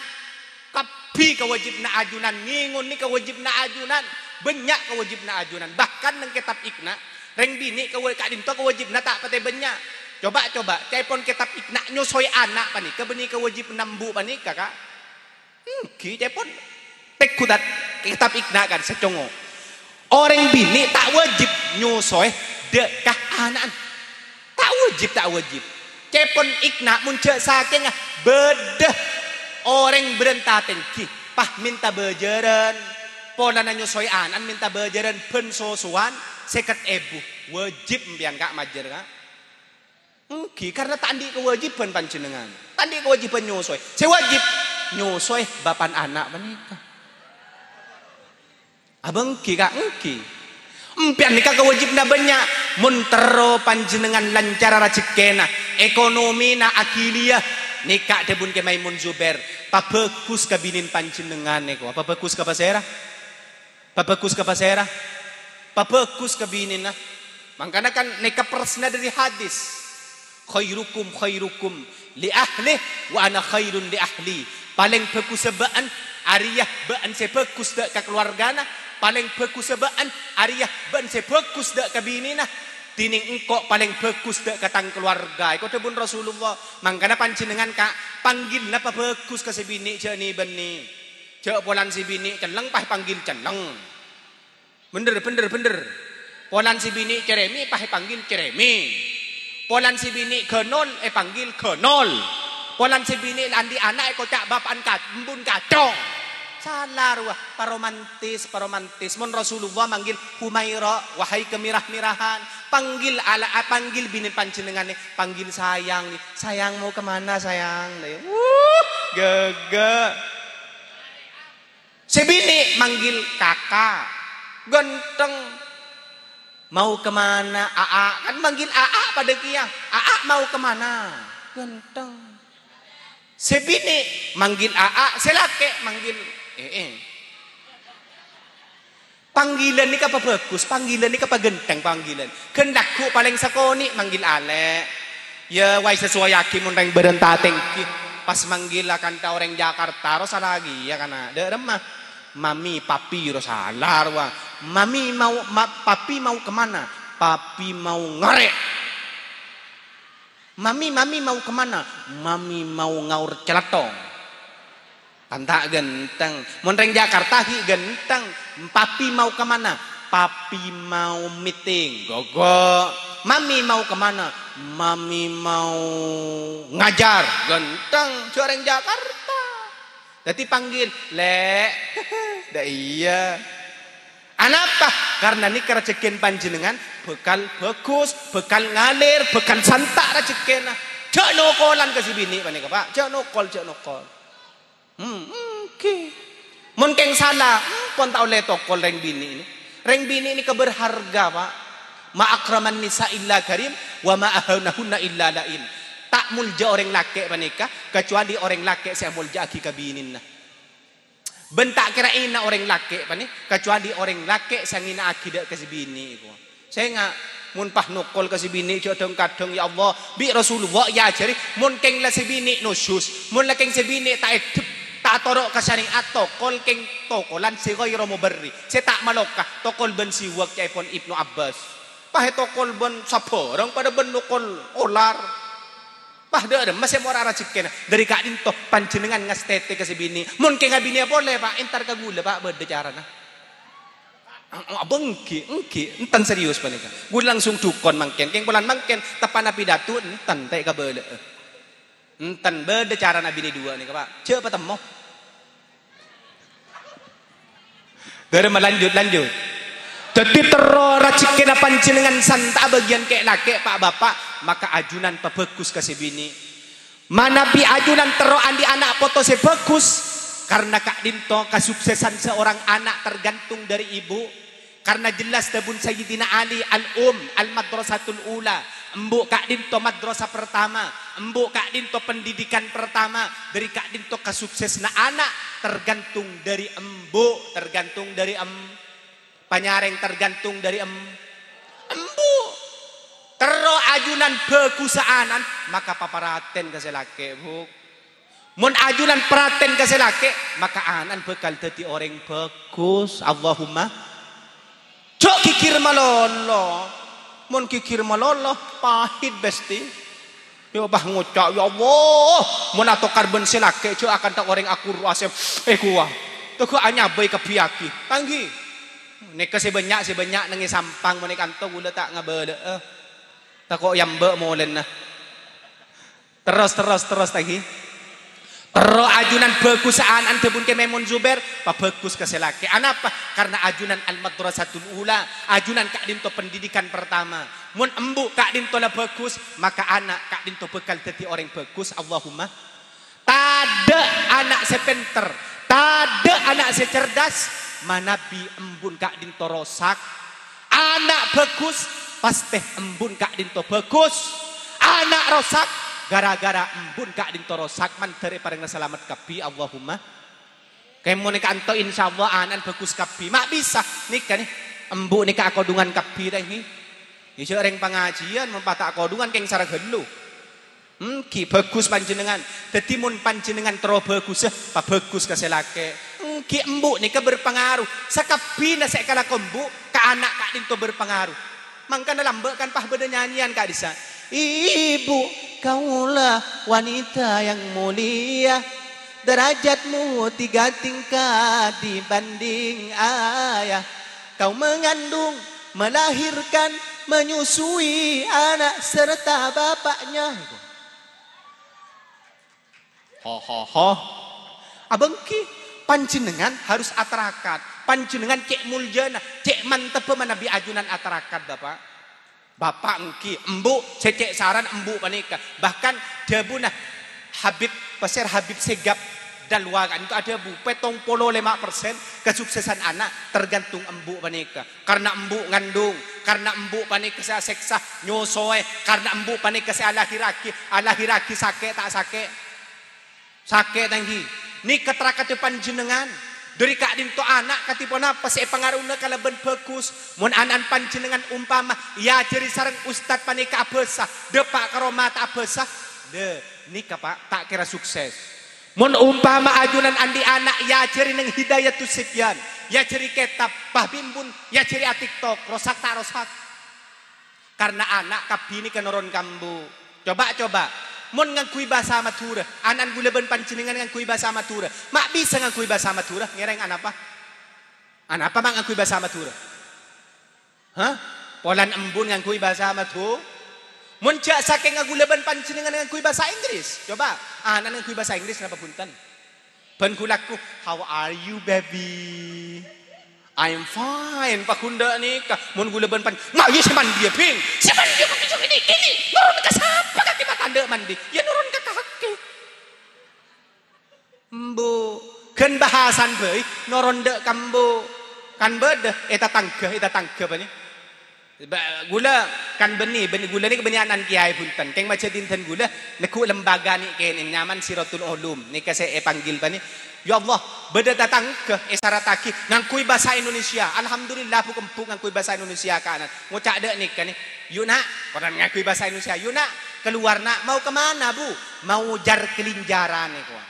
Kabbhi kawâjibhânna ajunan, ngèngonè kawâjibhânna ajunan, bânnya' kawâjibhânna ajunan. Bahkan neng kètab Iqna', rèng binè' kawâ-, ka'dinto kawâjibhânna ta' patè bânnya'. Coba, coba, ca'èpon kètab Iqna' nyosoè ana' panèka bânnè kawâjibhânna embu' panèka, Ka'? Ènggi, ca'èpon. Pèggu ta', kètab Iqna' kan, sè congo'. Orèng binè' ta' wâjib nyosoè dâ' ka ana'na. Ta' wâjib, ta' wâjib. Ca'èpon Iqna' mon jhâ' sakènga bâdâ orèng bârânta tèngghi, pas mènta bâjârân. Polana nyosoè ana'na mènta bâjârân bân sosowan sèket èbu. Wâjib empèyan, Ka', majâr, Ka'. Ènggi, karna ta' andi' kawâjibhân panjhennengngan. Ta' andi' kawâjibhân nyosoè. Sè wâjib, nyosoè bapa'na ana' panèka. Abâ' ènggi, Ka', ènggi. Empèyan nèka kawâjibhânna bânnya'. Mon terro panjhennengngan lancara rajhekkèna, ekonomina aghiliyâ, Nèka dhâbuna Kè Maimun Zubair, pabhâghus ka binèna panjhennengngan nèko. Pabhâghus ka pasèra? Pabhâghus ka pasèra? Pabhâghus ka binèna. Mangkana kan nèka persenna dhâri hadis. "Khairukum khairukum li ahli wa ana khairun li ahli." Palèng bhâghussa bâ'ân, arèya bâ'ân sè bhâghus dhâ' ka kalowargana. Palèng bhâghussa bâ'ân, arèya bâ'ân sè bhâghus dhâ' ka binèna. Dhinèng engko' palèng bhâghus dhâ' ka tang kalowarga. Èko dhâbuna Rasulullah. Mangkana panjhennengngan, Ka', panggilna pabhâghus ka sè binè', jhâ' nè-bânnè. Jhâ' polana sè binè' celleng, pas èpanggil celleng. Bhender, bhender, bhender. Polana sè binè' cerèmè, pas èpanggil cerèmè. Polana sè binè' ghânol, èpanggil ghânol. Polana sè binè' andi' ana' èkoca' bapa'na ka-, embu'na kacong. Sala rowa, paromantis, paromantis. Mon Rasulullah manggil Humaira, "Wahai kemirah-mirahan." Panggil ala-, panggil binèna panjhennengngan, panggil sayang. "Sayang, mau kemana, sayang?" Wuh, ghâghâ. Sè binè' manggil kaka. Ghântheng. "Mau kemana, Aa?" Kan manggil Aa padâ kèya. "Aa mau kemana?" Ghântheng. Sè binè' manggil Aa, sè lakè' manggil, eh, eh. Panggilan nèka pabhâghus, panggilan nèka paghântheng panggilan. Ghân lagghu' palèng sakonè' manggil alè'. Ya, wâi sasowayaghi mon rèng bârân tatèngghi. Pas manggil akanta orèng Jakarta, rowa sala kèya kana'. Dâ' remma. Mami, papi, rowa sala rowa. Mami mau, ma-, papi mau kemana? Papi mau ngarè'. Mami, mami mau kemana? Mami mau ngaor calathong. Kan ta' ghântheng. Mon rèng Jakarta ghi' ghântheng. Papi mau kemana? Papi mau meeting. Ghâghâ. Mami mau kemana? Mami mau ngajar. Ghântheng. Jhâ' rèng Jakarta. Dhâddhi panggil, "Lè'." Dâ' iyâ. Anapa? Karna nèka rajhekkèna panjhennengngan bhâkal bhâghus, bhâkal ngalèr, bhâkal santa' rajhekkèna. Jhâ' nokolan ka sè binè' panèka, Pa'. Jhâ' nokol, jhâ' nokol. Hmm, èngghi. Mon kèng sala, hmm, pon ta' ollè tokol rèng binè' nè. Rèng binè' nèka berharga, Pa'. "Ma akraman nisa illa karim, wa ma ahanahunna illa la'in." Ta' molja orèng lakè' panèka, kacuali orèng lakè' sè amolja'aghi ka binèna. Bân ta' kèra èna orèng lakè' panè, kacuali orèng lakè' sè ngèna'aghi dâ' ka sè binè' èko. Sènga', mon pas nokol ka sè binè' jhâ' dhâng-kadhâng, ya Allah, bi' Rasulullah èajhâri, mon kèng la sè binè' nusus, mon la kèng sè binè' ta' eddhep, ta' atoro' ka syariat, tokol kèng tokolan sè ghairu mubarri, sè ta' maloka, tokol bân siwak ca'èpon Ibnu Abbas. Pas ètokol bân sabhârâng padâ bân nokol olar. Wah, dâ' remma sè mora rajhekkèna. Dâri ka'dinto panjhennengngan ngastètè ka sè binè'. Mon kèng abinèa polè, Pa', entar ka ghulâ, Pa', bâdâ carana. Abâ, èngghi, èngghi, enten serius panèka. Ghulâ langsung dhukon mangkèn. Kèng polana mangkèn, teppa'na pidato, enten ta' èkabâlâ'â. Enten bâdâ carana binè' duwâ' nèka, Pa'. Jhâ' patemmo. Dâremma lanjut, lanjut. Dhâddhi terro rajhekkèna panjhennengngan santa'a bâgiyân kè'-lakè', Pa', Bapa', maka ajunan pabhâghus ka sè binè'. Manabi ajunan terro andi' ana' poto sè bhâghus, karna ka'dinto kasuksesan seorang anak tergantung dari ibu. Karna jelas dhâbuna Sayyidina Ali, "Al-um, al-madrasatul ula." Embu' ka'dinto madrasah pertama, embu' ka'dinto pendidikan pertama, dâri ka'dinto kasuksesna ana' tergantung dâri embu', tergantung dâri em-, panyarèng tergantung dâri em-, embu'. Terro ajunan bhâghussa ana'na, maka paparatèn ka sè lakè', Bu'. Mon ajunan paratèn ka sè lakè', maka ana'na bhâkal dhâddhi orèng bhâghus. Allahumma. Jhâ' ghighir malolo. Mon ghighir malolo, pahit, Besti. Ya, pas ngoca', "Ya Allah, mon atokar bân sè lakè', jhâ' akanta orèng akurru' asèm, eh, kowa. Tèghâ anyabâi kabbhiyâghi." Tanggi. Nèka sè bânnya', sè bânnya' neng è Sampang, mon è kanto ghulâ ta' ngabâlâ'â. Tako' yamba' molèna. Terros, terros, terros, taghi. Terro ajunan bhâghussa ana'na dhâbuna Kè Maimun Zubair, pabhâghus ka sè lakè'. Anapa? Karna ajunan al-madrasatul ula, ajunan ka'dinto pendidikan pertama. Mon embu' ka'dinto la bhâghus, maka ana' ka'dinto bhâkal dhâddhi orèng bhâghus. Allahumma. Tadâ' ana' sè pènter, tadâ' ana' sè cerdas, manabi embu'na ka'dinto rosak. Ana' bhâghus, pastè embu'na ka'dinto bhâghus. Ana' rosak, Gara-gara embu'na ka'dhinto rosak, mandhâr èparèngana salamet kabbhi, Allahumma. Kèng mon nèka anto, insyaallah ana'na bhâghus kabbhi. Ma' bisa nèka nè, embu' nèka akodhungan kabbhi ta' èngghi? Iyâ jhâ' rèng pangajiyân mon pas ta' akodhungan kèng sara ghâllu. Èngghi, bhâghus panjhennengngan. Dhâddhi mon panjhennengngan terro bhâghussâ, pabhâghus ka sè lakè'. Èngghi, embu' nèka berpengaruh. Sakabbhina sè èkalako embu' ka ana' ka'dhinto berpengaruh. Mangkana lambâ' kan pas bâdâ nyanyian ka'dhissa'. Ibu, kaulah wanita yang mulia, derajatmu tiga tingkat dibanding ayah. Kau mengandung, melahirkan, menyusui anak serta bapaknya. Ho, ho, ho. Abâ' èngghi, panjhennengngan harus atarakat. Panjhennengngan cè' muljâna, cè' mantebbhâ manabi ajunan atarakat, Bapa'. Bapa' èngghi, embu' sè cè' saran embu' panèka. Bahkan dhâbuna Habib, Pasèr Habib Segap Dalwa ka'dhinto adhâbu, pèttong polo lèma persen kasuksesan ana' tergantung embu' panèka. Karena embu' ngandung, karena embu' panèka sè asèksa, nyosowè, karena embu' panèka sè alahèrraghi, alahèrraghi sakè' ta' sakè'. Sakè' ta' èngghi. Nèka tarakaddhâ panjhennengngan. Dhâri ka'dhinto ana' kadhi ponapa sè èpangarowa kalabân bhâghus. Mon ana'na panjhennengngan ompama èajhâri sareng ustad panèka abhâsa, dâpa' ka roma ta' abhâsa. Lè, nèka, Pa', ta' kèra sukses. Mon ompama ajunan andi' ana' èajhâri neng Hidayatus Sibyan, èajhâri kètab, pas bi' embu'na èajhâri a-TikTok, rosak ta' rosak? Karna ana' kabbhi nèka noron ka embu'. Coba, coba. Mon ngangghuy bhâsa Madhurâ, ana'na ghulâ bân panjhennengngan ngangghuy bhâsa Madhurâ, ma' bisa ngangghuy bhâsa Madhurâ? Ngèrèng anapa? Anapa ma' ngangghuy bhâsa Madhurâ? Hah? Polana embu'na ngangghuy bhâsa Madhu-, Mon jhâ' sakèngnga ghulâ bân panjhennengngan ngangghuy bhâsa Inggris. Coba, ana'na ngangghuy bhâsa Inggris napa bhunten? Bân ghulâ ghu, "How are you, baby?" "I'm fine," paghun dâ' nèka. Mon ghulâ bân pan-, "Ma' iyâ sè mandiyâ, Bhing? Sè mandiyâ kok cocok nèkè, nè? Noron ka sapa kakè ma' tandhâ mandi? Yâ noron ka kakè." Embu'. Ghân bhâsana bhâi, noron dâ' ka embu'. Kan bâdâ è tatangghâ, è tatangghâ bânnè. Ba-, ghulâ kan bânnè, bânnè ghulâ nèka bânnè ana'na kèyaè bhunten. Kèng majâ dinten ghulâ neggu' lembaga nè' kènè' nyamana Siratul Ulum. Nèka sè èpanggil bânnè. Ya Allah, bâdâ tatangghâ èsarattaghi ngangghuy bhâsa Indonesia. Alhamdulillah, bu-, embu' ngangghuy bhâsa Indonesia ka ana'na. Ngoca' dâ' nèka nè. "Yu, Na'," koran ngangghuy bhâsa Indonesia. "Yu, Na', keluar, Na'." "Mau ke mana, Bu?" "Mau jar kelinjaran," èkowa.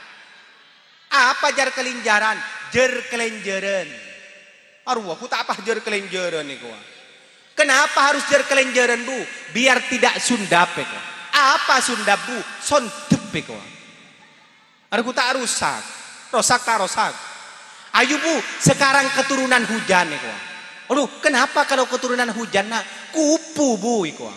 "Apa jar kelinjaran?" "Jar kelenjaran." Arowa, ghu ta' pas jar kelenjaran èkowa. "Kenapa harus jar kelenjaran, Bu?" "Biar tidak sundap," èkowa. "Apa sundap, Bu?" "Sondep," èkowa. Arowa ghu ta' rosak. Rosak ta' rosak? "Ayo, Bu, sekarang keturunan hujan," èkowa. "Aduh, kenapa kalau keturunan hujan, Na'?" "Kupu, Bu," èkowa.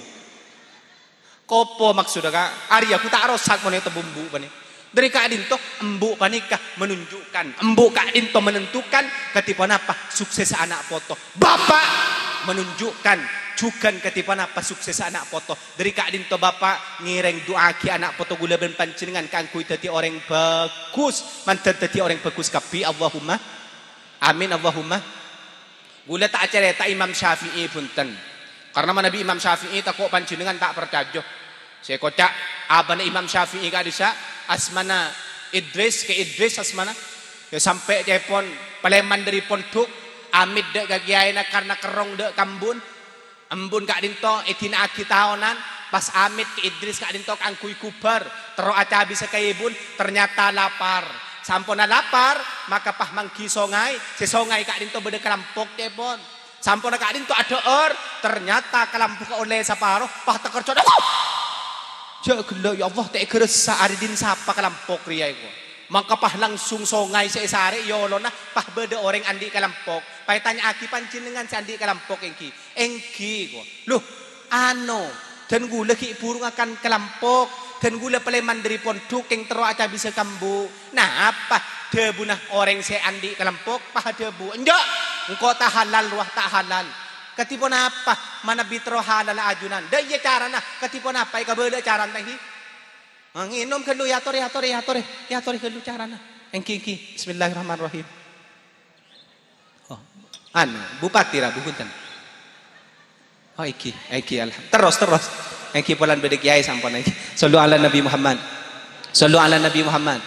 Kopo maksodda, Ka'? Arèya ghu ta' rosak mon ètemmo embu' panè. Dhâri ka'dinto, embu' panèka menunjukkan, embu' ka'dinto menentukan kadhi ponapa suksessa ana' poto. Bapa' menunjukkan jhughân kadhi ponapa suksessa ana' poto. Dhâri ka'dinto bapa' ngèrèng du'aaghi ana' poto ghulâ bân panjhennengngan kaangghuy dhâddhi orèng bhâghus, mandhâr dhâddhi orèng bhâghus kabbhi. Allahumma amin, Allahumma. Ghulâ ta' acarèta Imam Syafi'i, bhunten. Karna manabi Imam Syafi'i tako' panjhennengngan ta' parcajâ. Sè èkoca' abana Imam Syafi'i ka'dhissa', asmana Idris, Kè Idris asmana. Yâ sampè' ca'èpon palèman dhâri pondhuk, amèt dâ' ka kèyaèna karna kerrong dâ' ka embu'na. Embu'na ka'dinto èdina'aghi taonan, pas amèt Kè Idris ka'dinto kaangghuy ghubâr, terro acabisa ka èbuna, ternyata lapar. Samponna lapar, maka pas mangghi songay, sè songay ka'dinto bâdâ kalampok ca'èpon. Samponna ka'dinto adhâ'âr, ternyata kalampok ollè saparo, pas takerco', "Allah! Jhâ' ghellâ', ya Allah, ta' èghâressa arèya dhin sapa kalampok rèya," èkowa. Mangka pas langsung songay sè èsarè' è olona, pas bâdâ orèng andi' kalampok. Pas ètanya'aghi, "Panjhennengngan sè andi' kalampok èngghi?" "Èngghi," èkowa. "Loh, ano, dân ghulâ ghi' buru ngakan kalampok, dân ghulâ palèman dhâri pondhuk kèng terro acabisa ka embu'." Napa dhâbuna orèng sè andi' kalampok? Pas adhâbu, "Enjâ', engko' ta' halal, rowa ta' halal." Kadhi ponapa manabi terro halal ajunan? Dâ' iyâ carana, kadhi ponapa èkabâlâ carana èngghi? Ah, ngènom ghâllu, èyatorè, èyatorè, èyatorè, èyatorè ghâllu carana. Èngghi, èngghi. Bismillahirrahmanirrahim. Oh, anu, Bupati ra, Bu, bhunten. Oh, èngghi, èngghi, alham-, terros, terros. Èngghi polana bâdâ kèyaè sampon èngghi. Shallu ala Nabi Muhammad. Shallu ala Nabi Muhammad.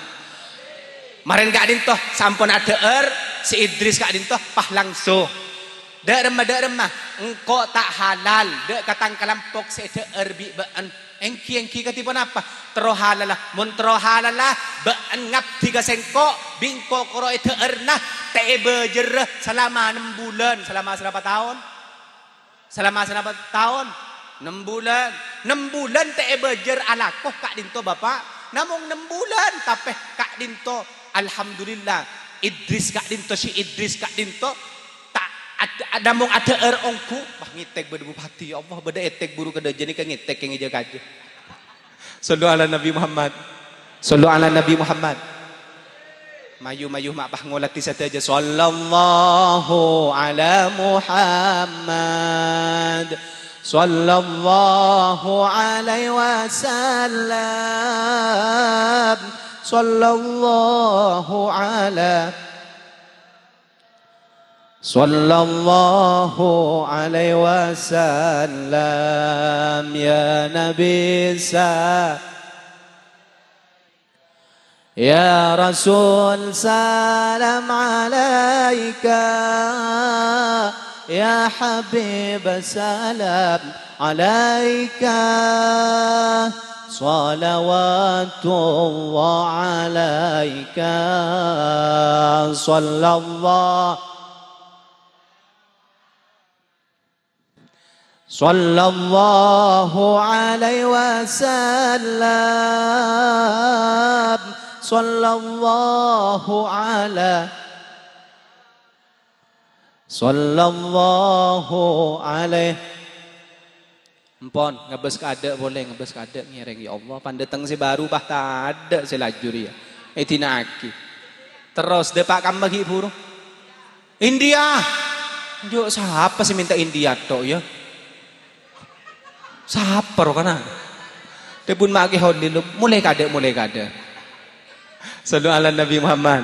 Marèn ka'dinto sampon adhâ'âr, si Idris ka'dinto pas langsung. "Dâ' remma, dâ' remma, engko' ta' halal, dâ' ka tang kalampok sè èdhâ'âr bi' bâ'ân." "Èngghi, èngghi, kadhi ponapa?" "Terro halalla." "Mon terro halalla, bâ'ân ngabdi ka sèngko', bi' engko' koro èdhâ'ârna, ta' èbâjârâ salama nem bulân." "Salama sanapa taon?" "Salama sanapa taon?" "Nem bulân." "Nem bulân ta' èbâjâr alako ka'dinto, Bapa'?" "Namong nem bulân, tapè ka'dinto, alhamdulillah, Idris ka'dinto, si Idris ka'dinto, ta' ad-, ad-, namong adhâ'âr ongghu." Wah, ngètèk bâdâ bupati, ya Allah, bâdâ ètèk buru kadhâjâ nèka ngètèk kèng èjâ kajâ. Shallu ala Nabi Muhammad. Shallu ala Nabi Muhammad. Mayu-mayu ma' pas ngolatè sadhâjâ. Shallallahu ala Muhammad. Shallallahu alaihi wasallam. Shallallahu ala Shallallahu alaihi wasallam, ya Nabi sa-, ya Rasul salam alaika, ya Habib salam alaika, salawatullah alaika, sallallahu Shallallahu alaihi wasallam. Shallallahu ala-, shallallahu alaihi. Empon, ngabâs kaadâ' polè, ngabâs kaadâ' ngèrèng, ya Allah. Pandâteng sè bâru, pas tadâ' sè laju rèya. Èdina'aghi. Terros, dâpa' kamma ghi' buru. India. Jhâ' sapa sè mènta India tok, ya? Sapa rowa kana? Dhâbuna ma' Kè Holil, molè kaadâ', molè kaadâ'. Shallu ala Nabi Muhammad.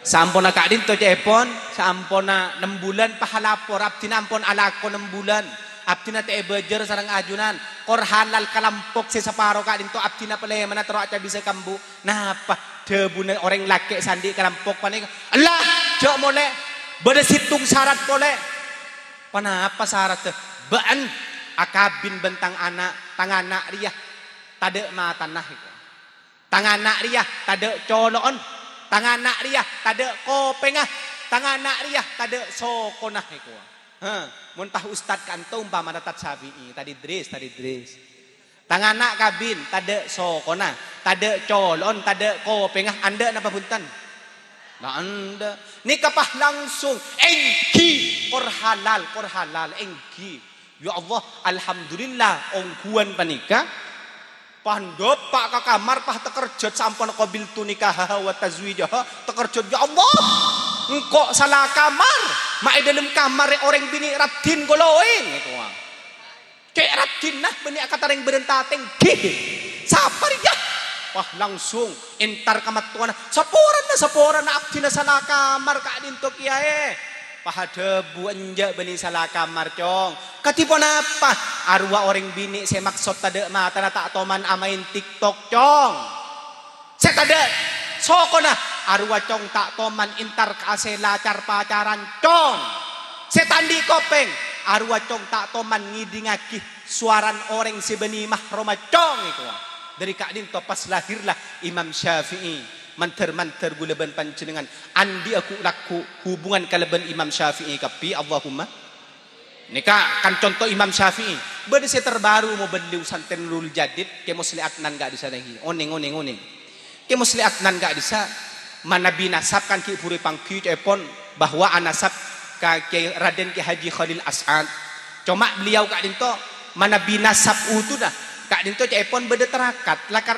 Saamponna ka'dinto ca'èpon, saamponna nem bulân pahalapor, abdhina ampon alako nem bulân. Abdhina ta' èbâjâr sareng ajunan. Kor halal kalampok sè saparo ka'dinto abdhina palèmana terro acabisa ka embu'. Napa dhâbuna orèng lakè' sè andi' kalampok panèka? Ella, jhâ' molè. Bâdâ sèttong sarat polè. Ponapa saratta? Bâ'ân akabin bân tang ana', tang ana' rèya tadâ' matana, èko. Tang ana' rèya tadâ' colo'on, tang ana' rèya tadâ' kopèngnga, tang ana' rèya tadâ' sokona, èko. He, mon pas ustad ka'anto ompamana Tad Syafi'i, Tad Idris, Tad Idris. Tang ana' kabin, tadâ' sokona, tadâ' colo'on, tadâ' kopèngnga, andâ' napa bhunten? La andâ'. Nèka pas langsung, èngghi, kor halal, kor halal, èngghi. Ya Allah, alhamdulillah, ongghuwân panèka, pas dâpa' ka kamar, pas takerjhât sampon qabiltu nikahaha wa tazwijaha, takerjhât, "Ya Allah, engko' sala kamar, ma' è dâlem kamarra orèng binè' raddhin koloèng," èko. Cè' raddhinna bânnè akata rèng bârânta tèngghi. Sapa rèya? Wah, langsung entar ka mattowana. "Saporana, saporana abdhina sala kamar ka'dinto, Kèyaè." Pas adhâbu, "Enjâ' bânnè sala kamar, Cong." "Kadhi ponapa?" "Arowa orèng binè' sè maksod tadâ' matana ta' toman amaèn TikTok, Cong." Sè tadâ' sokona, arowa cong ta' toman entar ka sè la car-pacaran, cong. Sè ta' andi' kopèng, arowa cong ta' toman ngèdingngaghi sowarana orèng sè bânnè mahromma, cong, èko. Dâri ka'dinto pas lahirlah Imam Syafi'i. Mandhâr-mandhâr ghulâ bân panjhennengngan andi'â ghu'-lagghu' hubungan kalabân Imam Syafi'i kabbhi, Allahumma. Nèka kan conto Imam Syafi'i. Bâdâ sè terbaru mobâli santrè Nurul Jadid, Kè Musli Adnan ka'dissa' nèngghi. Onèng, onèng, onèng. Kè Musli Adnan ka'dissa' manabi nasab kan ghi' bhuru èpangghi ca'èpon bahwa anasab ka Kè Raden Kè Haji Khalil As'ad. Coma beliau ka'dinto manabi nasab utuhna ka'dinto ca'èpon bâdâ tarakat, lakar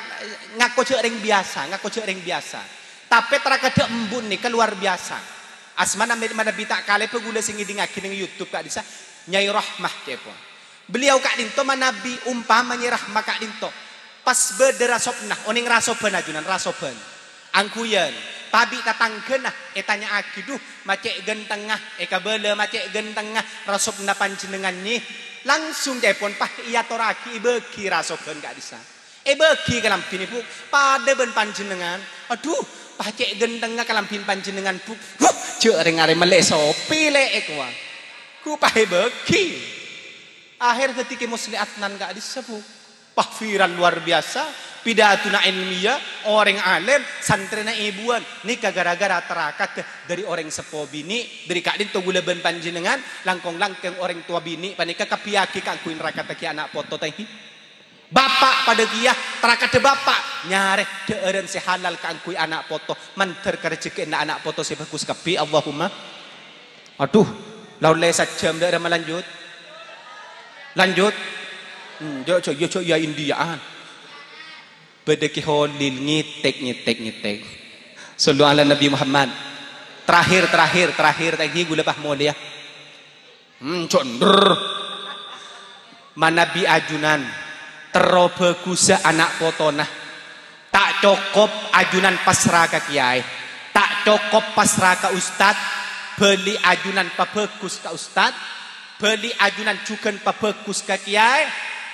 ngako jhâ' rèng biyasa, ngako jhâ' rèng biyasa. Tapè tarakaddhâ embu' nèka luar biyasa. Asmana manabi ta' kalèbâ ghulâ sè ngèdingngaghi nèng YouTube ka'dissa', Nyai Rahmah ca'èpon. Beliau ka'dinto manabi ompama Nyai Rahmah ka'dinto. Pas bâdâ rasobna, onèng rasoban ajunan, rasoban. Angghuyan, pabi' tatangghâna ètanya'aghi, "Dhu, ma' cè' ghântengnga, èkabâlâ ma' cè' ghântengnga rasobna panjhennengngan, Nyi?" Langsung ca'èpon, pas èyatorraghi èbâghi rasoghân ka'dissa'. Èbâghi kalambhina, Bu', padâ bân panjhennengngan. Adhu, pas cè' ghântengnga kalambhina panjhennengngan, Bu'. Huh, jhâ' rèng arè mellè sopè, lè', èkowa. Ghu pas èbâghi. Akhèr dhâddhi Kè Musli Adnan ka'dissa', Bu'. Wah, viral luar biasa. Pidatona ilmiah, orèng alim, santrèna èbuwân. Nèka gara-gara tarakaddhâ dhâri orèng seppo binè', dhâri ka'dinto ghulâ bân panjhennengngan, langkong-langkong orèng towa binè' panèka kabbhiyâghi kaangghuy narakaddhâghi ana' poto, ta' enggi? Bapa' padâ kèya, tarakaddhâ bapa' nyarè dhâ'ârân sè halal kaangghuy ana' poto, mandhâr ka rejekkèna ana' poto sè bhâghus kabbhi, Allahumma. Adhu, la ollè sajjhâm dâ' rama lanjut? Lanjut? Hmm, jhâ', jhâ', iyâ, jhâ', iyâ, Indiaan. Bâdâ Kè Kholil, ngètèk, ngètèk, ngètèk. Shallu ala Nabi Muhammad. Terakhir, terakhir, terakhir, ta' enggi ghulâ pas molèya. Hmm, jhâ' ndher. Manabi ajunan terro bhâghussâ ana' potona. Ta' cokop ajunan pasra ka kèyaè. Ta' cokop pasra ka ustad. Bâli ajunan pabhâghus ka ustad. Bâli ajunan jhughân pabhâghus ka kèyaè.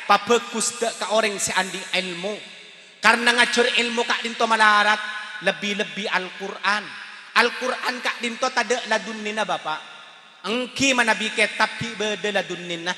Pabhâghus dâ' ka orèng sè andi' èlmo. Karna ngajhâr èlmo ka'dinto malarat, lebbi-lebbi Al-Qur'an. Al-Qur'an ka'dinto tadâ' ladunnèna, Bapa'. Enggi manabi kètab ghi' bâdâ ladunnèna.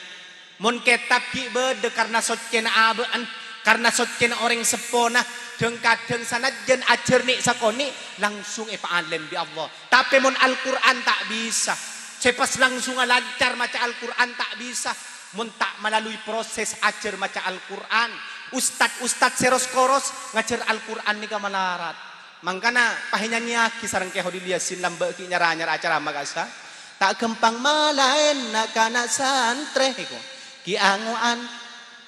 Mon kètab ghi' bâdâ karna soccèna abâ'na, karna soccèna orèng seppona, dhâng-kadhâng sanajjhân ajhâr nè' sakonè', langsung èpaalim bi' Allah. Tapè mon Al-Qur'an ta' bisa. Sè pas langsunga lancar maca Al-Qur'an ta' bisa. Mon ta' malalui proses ajhâr maca Al-Qur'an, ustad-ustad sè ros-koros ngajhâr Al-Qur'an nèka malarat. Mangkana, pas ènyanyiyaghi sareng Kè Kholil Yasin lambâ' ghi' nyar-anyar acarama ka'issa'. Ta' ghâmpang malaèna kana' santrè, èko. Ghi' ango'an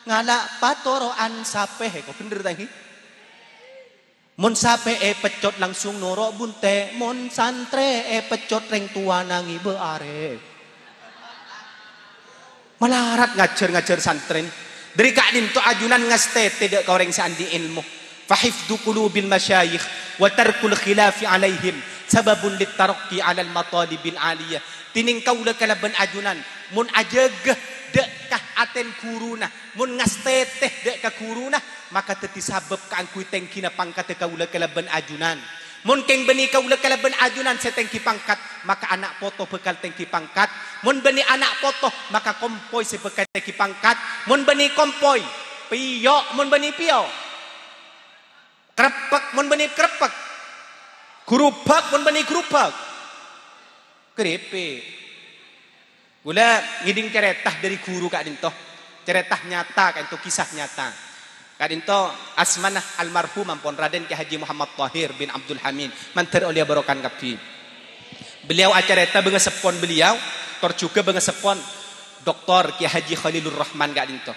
ngala' patoro'an sapè, èko. Bhender, ta' enggi? Mon sapè èpeccot langsung noro' bunte', mon santrè èpeccot rèng towana ngibâ arè. Malarat ngajhâr-ngajhâr santrèna. Dhâri ka'dinto ajunan ngastètè dâ' ka orèng sè andi' èlmo. Fa hifdzu qulubil masyayikh wa tarkul khilafi 'alaihim sababun lit taraqqi 'alal matalibil 'aliyah. Dhinèng kaulâ kalabân ajunan, mon ajâgâ dâ' ka atèna ghuruna, mon ngastètè dâ' ka ghuruna, maka dhâddhi sabâb kaangghuy tèngghina pangkaddhâ kaulâ kalabân ajunan. Mon kèng bânnè kaulâ kalabân ajunan sè tèngghi pangkat, maka ana' poto bhâkal tèngghi pangkat. Mon bânnè ana' poto, maka kompoy sè bhâkal tèngghi pangkat. Mon bânnè kompoy, pèyo', mon bânnè pèyo'. Kreppek, mon bânnè kreppek. Gurubhâk, mon bânnè gurubhâk. Keripik. Kaulâ ngèdhing carèta dhâri ghuru ka'dinto. Carèta nyata ka'dinto, kisah nyata. Ka'dinto asmana almarhum ampon Raden Kè Haji Muhammad Thahir bin Abdul Hamid, mandhâr olèya bârokah kabbhi. Beliau acarèta bângaseppon beliau, tor jhughân bângaseppon Doktor Kè Haji Khalilur Rahman ka'dinto.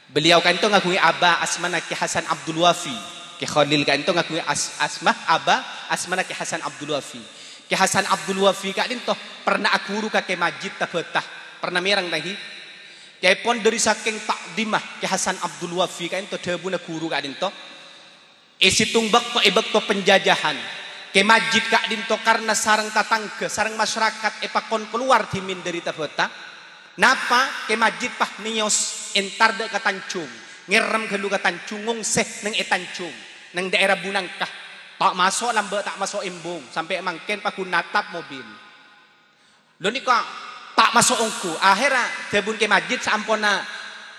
Beliau ka'dinto ngaghungè aba asmana Kè Hasan Abdul Wafi. Kè Khalil ka'dinto ngaghungè as-, asma aba asmana Kè Hasan Abdul Wafi. Kè Hasan Abdul Wafi ka'dinto pernah aghuru ka Kè Majid Tabata. Pernah mèreng, ta' enggi? Ca'èpon dhâri sakèng ta'dhimah Kè Hasan Abdul Wafi ka'dinto dhâbuna ghuru ka'dinto. È sèttong bâkto, è bâkto penjajahan, Kè Majid ka'dinto karna sareng tatangghâ, sareng masyarakat èpakon kalowar dhimèn dhâri Tabata. Napa? Kè Majid pas mèyos, entar dâ' ka Tanjung, ngèrèm ghâllu ka Tanjung, ngongse neng è Tanjung, neng daerah Bunangka. Ta' maso' lambâ', ta' maso' embung, sampè' mangkèn paghun natap mobil. Lho nèka ta' maso' ongghu. Akhèrra dhâbuna Kè Majid saamponna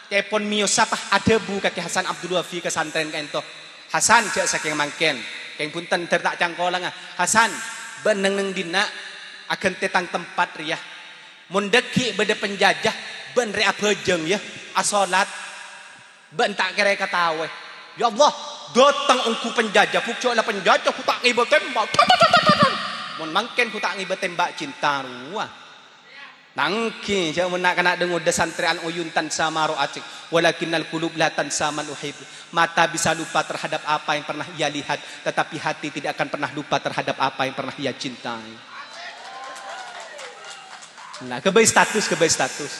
ca'èpon mèyosa pas adhâbu ka Kè Hasan Abdul Wafi ka santrèn ka'dinto. "Hasan, jhâ' sakèng mangkèn. Kèng bhunten dhâr ta' cangkolanga. Hasan, bâ'na neng-neng dinna' aghântè tang tempat rèya. Mon dhâggi' bâdâ penjajah, bâ'na rè abhâjâng, yâ, asolat." Bâ'na ta' kèra èkataowè. Ya Allah, dâteng ongghu penjajah, bhuk jhâ' la penjajah, ghu ta' ngèbâ tèmba'. Mon mangkèn ghu ta' ngèbâ tèmba' cinta rowa. Ta' enggi, jhâ' mon na'-kana' dâ' ngodâ santrè al-uyun tansa ma ra'at, walakinnal qulub la tansa man uhib. Mata bisa lupa terhadap apa yang pernah ia lihat, tetapi hati tidak akan pernah lupa terhadap apa yang pernah ia cintai. Nah, ghâbây status, ghâbây status.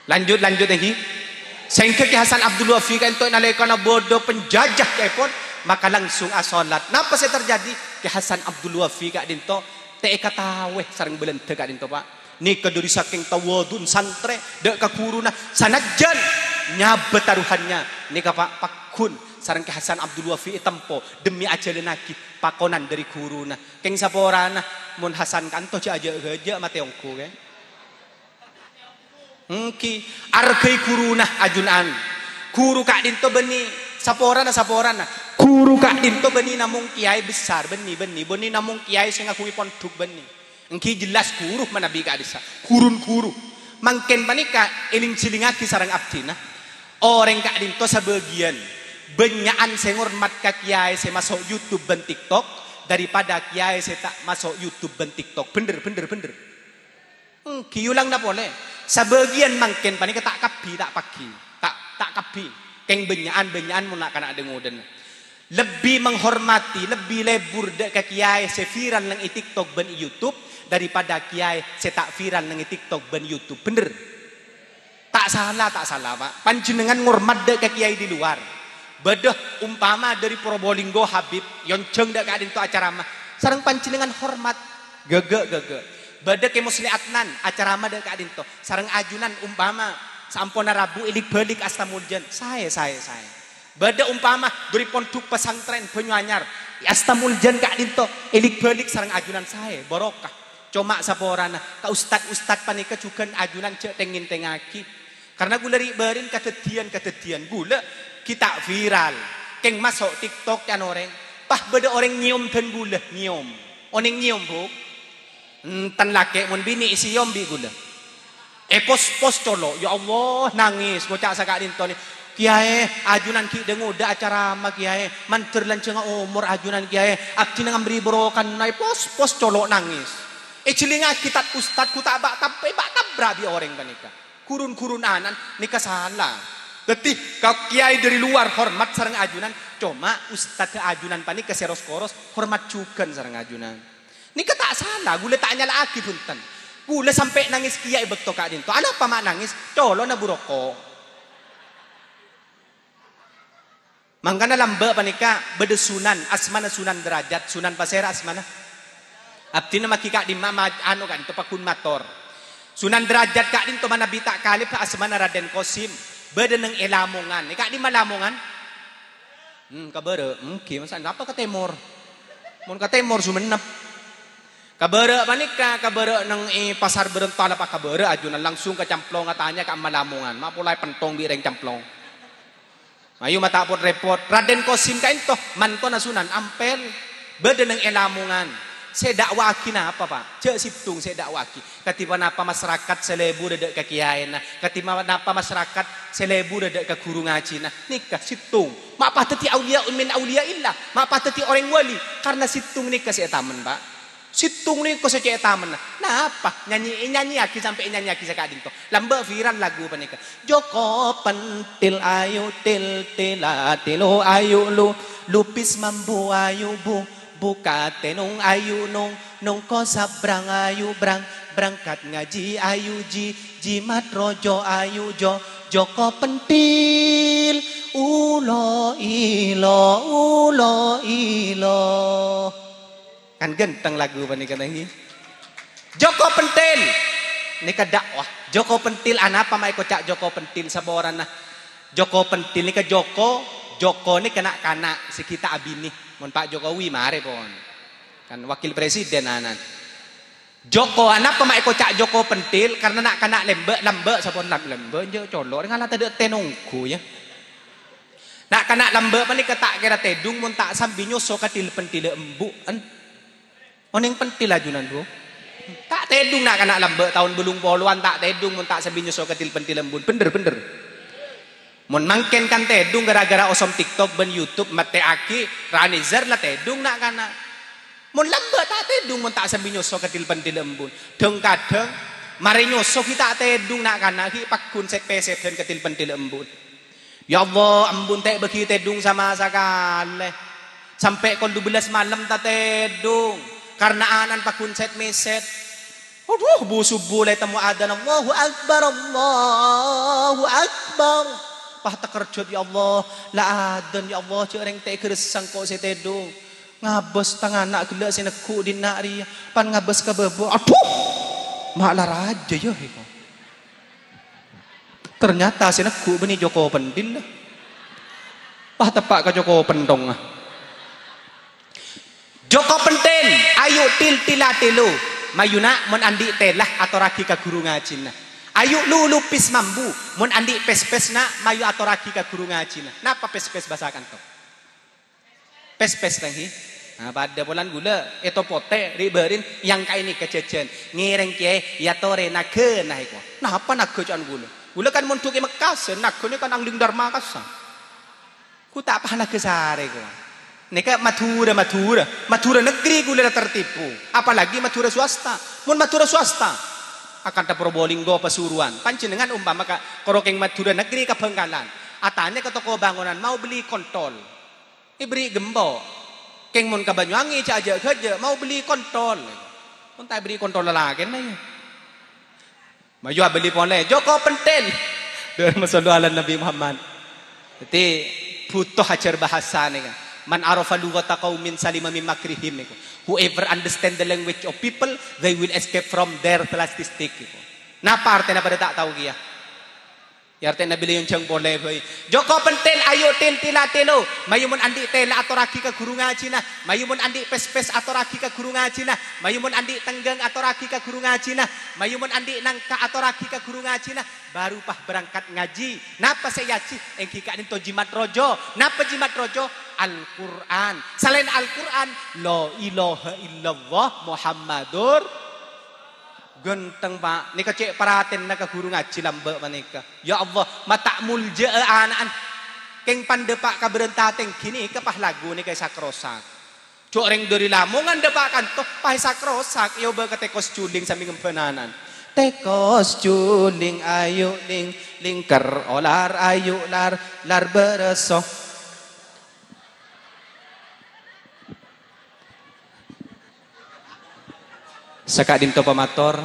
Lanjut, lanjut, èngghi. Saèngghâ Kè Hasan Abdul Wafi ka'dinto nalèkana bâdâ penjajah ca'èpon, maka langsung asolat. Napa sè terjadi? Kè Hasan Abdul Wafi ka'dinto ta' èkataowè sareng Bâlândhâ ka'dinto, Pa'. Nèka dhâri sakèng tawadhu'na santrè dhâ' ka ghuruna, sanajjhân nyabâ taruhannya. Nèka, Pa', pagghun sareng Kè Hasan Abdul Wafi ètempo dhemmi ajhâlânnaghi pakonan dhâri ghuruna. Kèng saporana, mon Hasan kanto jhâ' ajhâ'-ghâjhâ' matè ongghu, kèng. Èngghi, arghâi ghuruna, ajunan. Ghuru ka'dinto bânnè saporana, saporana. Ghuru ka'dinto bânnè namong kèyaè besar, bânnè, bânnè. Bânnè namong kèyaè sè ngaghungè pondhuk, bânnè. Èngghi jelas ghuru manabi ka'dissa'. Ghurun ghuru. Mangkèn panèka èling-jhilingngaghi sareng abdhina. Orèng ka'dinto sabâgiyân bânnya'an sè ngormat ka kèyaè sè maso' YouTube bân TikTok daripada kèyaè sè ta' maso' YouTube bân TikTok. Bhender, bhender, bhender. Èngghi, ulangna polè. Sabâgiyân mangkèn panèka ta' kabbhi, ta' paghi. Ta', ta' kabbhi. Kèng bânnya'an, bânnya'an mon na'-kana' dhâng-ngodhânna. Lebbi menghormati, lebbi lebur dhâ' ka kèyaè sè viral neng è TikTok bân è YouTube daripada kèyaè sè ta' viral neng è TikTok bân YouTube. Bhender? Ta' sala, ta' sala, Pa'. Panjhennengngan ngormat dhâ' ka kèyaè di luar. Bâdâ umpama dhâri Probolinggo Habib, èonjhâng dhâ' ka'dinto acarama. Sareng panjhennengngan hormat. Ghâghâ, ghâghâ. Bâdâ Kè Musli Adnan, acarama dhâ' ka'dinto. Sareng ajunan umpama, saamponna rabu èlik-bâlik asta muljân. Saè, saè, saè. Bâdâ umpama dhâri pondhuk pesantren Banyuanyar, asta muljân ka'dinto, èlik-bâlik sareng ajunan saè, barokah. Coma saporana, ka ustad-ustad panèka jhughân ajunan jhâ' tèng-ngèntèngngaghi. Karna ghulâ ri'-bâri'na kadhâddhiyân-kadhâddhiyân. Ghulâ ghi' ta' viral. Kèng maso' TikTok can orèng. Pas bâdâ orèng nyèyom dân ghulâ, nyèyom. Onèng nyèyom, Bu'? Enten lakè' mon binè' èsèyom bi' ghulâ. Èpos-pos colo', ya Allah, nangès. Ngoca' saka'dinto nè, "Kèyaè, ajunan ghi' dhâng-ngodhâ acarama, Kèyaè. Mandhâr lanjhângnga omor ajunan, Kèyaè. Abdhina ngambri barokana." Èpos-pos colo' nangès. Èjhâlingngaghi tad-ustad, ghu ta' ba'-, tab-, èbâ'-tabbhâ' bi' orèng panèka. Ghurun-ghurun anan nèka sala. Dhâddhi, ka-, kèyaè dhâri luar hormat sareng ajunan, coma ustad ajunan panèka sè ros-koros hormat jhughân sareng ajunan. Nèka ta' sala, ghulâ ta' nyala'aghi bhunten. Ghulâ sampè' nangès kèya è bâkto ka'dinto. Anapa ma' nangès? Colo'na bu roko'. Mangkana lambâ' panèka bâdâ sunan, asmana Sunan Derajat. Sunan pasèra asmana? Abdhina maghi ka'dimma ma-, anu ka'dinto pagghun mator. Sunan Derajat ka'dinto manabi ta' kalèbhâ asmana Raden Kosim. Bâdâ neng è Lamongan. È ka'dimma Lamongan? Hmm, ka bârâ', èngghi, masa napa ka tèmor? Mon ka tèmor, Sumenep. Ka bârâ' panèka, ka bârâ' neng è Pasar Bârântala, pas ka bârâ' ajunan langsung ka Camplong atanya ka Amma Lamongan. Ma' pola èpèntong bi' rèng Camplong. Ayo, ma' ta' pot-rèpot. Raden Kosim ka'dinto, mantona Sunan Ampel. Bâdâ neng è Lamongan. Sè èda'wa'aghi napa, Pa'? Jhâ' sèttong sè èda'wa'aghi. Kadhi ponapa masarakat sè lebur dhâ' ka kèyaèna, kadhi ponapa masarakat sè lebur dhâ' ka ghuru ngajhina. Nèka sèttong. Ma' pas dhâddhi auliya min auliyaillah, ma' pas dhâddhi orèng wali, karna sèttong nèka sè ètamen, Pa'. Sèttong nèka sè cè' ètamenna. Napa? Nyanyi, ènyanyiyaghi sampè' ènyanyiyaghi saka'dinto. Lambâ' viral lagu panèka. Joko pentil ayu til tila tilu ayu lu, lupis mambu ayu bu, buka tenung ayu nung, nung ko sabrang ayu brang, berangkat ngaji ayu ji, jimat rojo ayu jo, joko pentil, ulo ilo, ulo ilo. Kan ganteng lagu panèka, ngghi? Joko Pentil. Nèka da'wah. Joko Pentil, anapa ma' èkoca' Joko Pentil saporana? Joko Pentil nèka Joko, Joko nèka na'-kana' sè ghi' ta' abinè. Mon Pak Jokowi marè pon. Kan wakil presiden anan. Joko, anapa ma' èkoca' Joko Pentil? Karna na'-kana' lambâ', lambâ' saporana lambâ', enjâ' colo' rèng ala tadâ' tenonggu, ya. Na'-kana' lambâ' panèka ta' kèra tèdung mon ta' sambi nyoso ka til-pentilla embu'. En-, onèng pentil ajunan, Bu? Ta' tèdung na'-kana' lambâ' taon bâllung polowan ta' tèdung mon ta' sambi nyoso ka til-pentilla embu'. Bhender, bhender. Mon mangkèn kan tèdung gara-gara osom TikTok bân YouTube, matè'aghi, Ranizar la tèdung na'-kana'. Mon lambâ' ta' tèdung mon ta' sambi nyoso ka til-pentilla embu'. Dhâng-kadhâng, marè nyoso ghi' ta' tèdung na'-kana' ghi' pagghun sèt-pèsèdhân ka til-pentilla embu'. Ya Allah, embu' ta' bâghi tèdung sama sakalè. Sampè' kol dubellâs malem ta' tèdung. Karna anan pagghun sèt-mèsèt. Adhu, bu-subu la ètemmo adzan, "Allahu Akbar, Allahu Akbar." Pas takerjhât, "Ya Allah, la adzan, ya Allah, jhâ' rèng ta' èghâressang ko' sè tèdung." Ngabâs tang ana' ghellâ' sè neggu' dinna' rèya, pan ngabâs ka bâbâ. Adhu! Ma' la rajâ, yâ, iko. Ternyata sè neggu' bânnè Joko Pentil, la. Wah, teppa' ka Joko Pentong, ah. Joko Pentil, ayu til-tila tèlo. Mayu, na', mon andi' tèla, atorraghi ka ghuru ngajhina. Ayu lulu pis mambu, mon andi' pes-pes, na', mayu atorraghi ka ghuru ngajhina. Napa pes-pes bhâsa kanto? Pes-pes, tèngghi. Nah, padâ polana ghulâ, èto potè, ri'-bâri'na, yang kaènè ka jhâjhân. Ngèrèng kèyaè, èyatorè naghâna, iko. Napa naghâ ca'na ghulâ? Ghulâ kan mondhuk è Mekkasân, naghâna kan angling Dharma Kasa. Ghu ta' pas naghâ sarè, ko. Nèka Madhurâ, Madhurâ. Madhurâ negri ghulâ la tertipu. Apalagi Madhurâ swasta. Mon Madhurâ swasta, akanta Probolinggo Pasuruan. Panjhennengngan ompama ka, karo kèng Madhurâ negri ka Bhângkalan. Atanya ka toko bangunan, mau beli kontol. Èbèrri' gembo. Kèng mon ka Banyuwangi, jhâ' ajhâ'-ghâjhâ', mau beli kontol. Mon ta' èbèrri' kontol lalakèna, yâ. Mayu abâli polè, Joko Pentil. Allahumma shallu ala Nabi Muhammad. Dhâddhi, bhuto ajhâr bhâsa nèka. "Man arafa lughata qaumin salima min makrihim," niku. "Whoever understand the language of people, they will escape from their statistic," niku. Napa artèna padâ ta' tao kèya? Yâ, artèna bilâ èyonjhâng polè bhâi. Joko Pentil, ayu til-tila tèlo. Mayu mon andi' tèla atorraghi ka ghuru ngajhina. Mayu mon andi' pes-pes atorraghi ka ghuru ngajhina. Mayu mon andi' tengghâng atorraghi ka ghuru ngajhina. Mayu mon andi' nangka atorraghi ka ghuru ngajhina. Baru pas berangkat ngaji. Napa sè èajhi? Èngghi ka'dinto jimat rojo. Napa jimat rojo? Al-Qur'an. Salaèn Al-Qur'an, la ilaha illallah Muhammadur Ghânteng, Pa'. Nèka cè' paratènna ka ghuru ngajhi lambâ' panèka. Ya Allah, ma' ta' molja'a ana'na. Kèng pandâpa' ka bârâmpa tèngghi nèka pas lagu nèka èsak-rosak. Jhâ' rèng dhâri Lamongan dâpa' kanto, pas èsak-rosak, èobâ ka tèkos juling sambi ngembhâna ana'na. Tèkos juling ayu ling, lingker olar ayu lar, lar bârâsso. Saka'dinto pamator.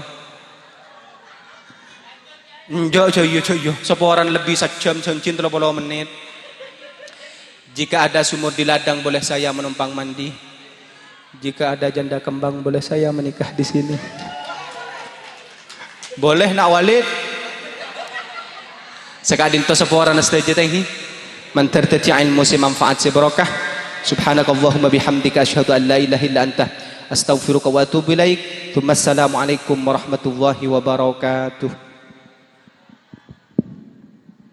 Enjâ', jâ' iyâ, jâ' iyâ. Saporana lebbi sajjhâm, jhânjhina tello polo mennit. Jika ada sumur di ladang, boleh saya menumpang mandi. Jika ada janda kembang, boleh saya menikah di sini. Boleh, Nak Walid? Saka'dinto saporana sadhâjâ, tèngghi. Mandhâr dhâddhiyâ ilmu sè manfaat, sè barokah. Subhanakallahumma bihamdika, asyhadu an la ilaha illa anta, astaghfiruka wa atubu ilaik. Tsumma assalamualaikum warahmatullahi wabarakatuh.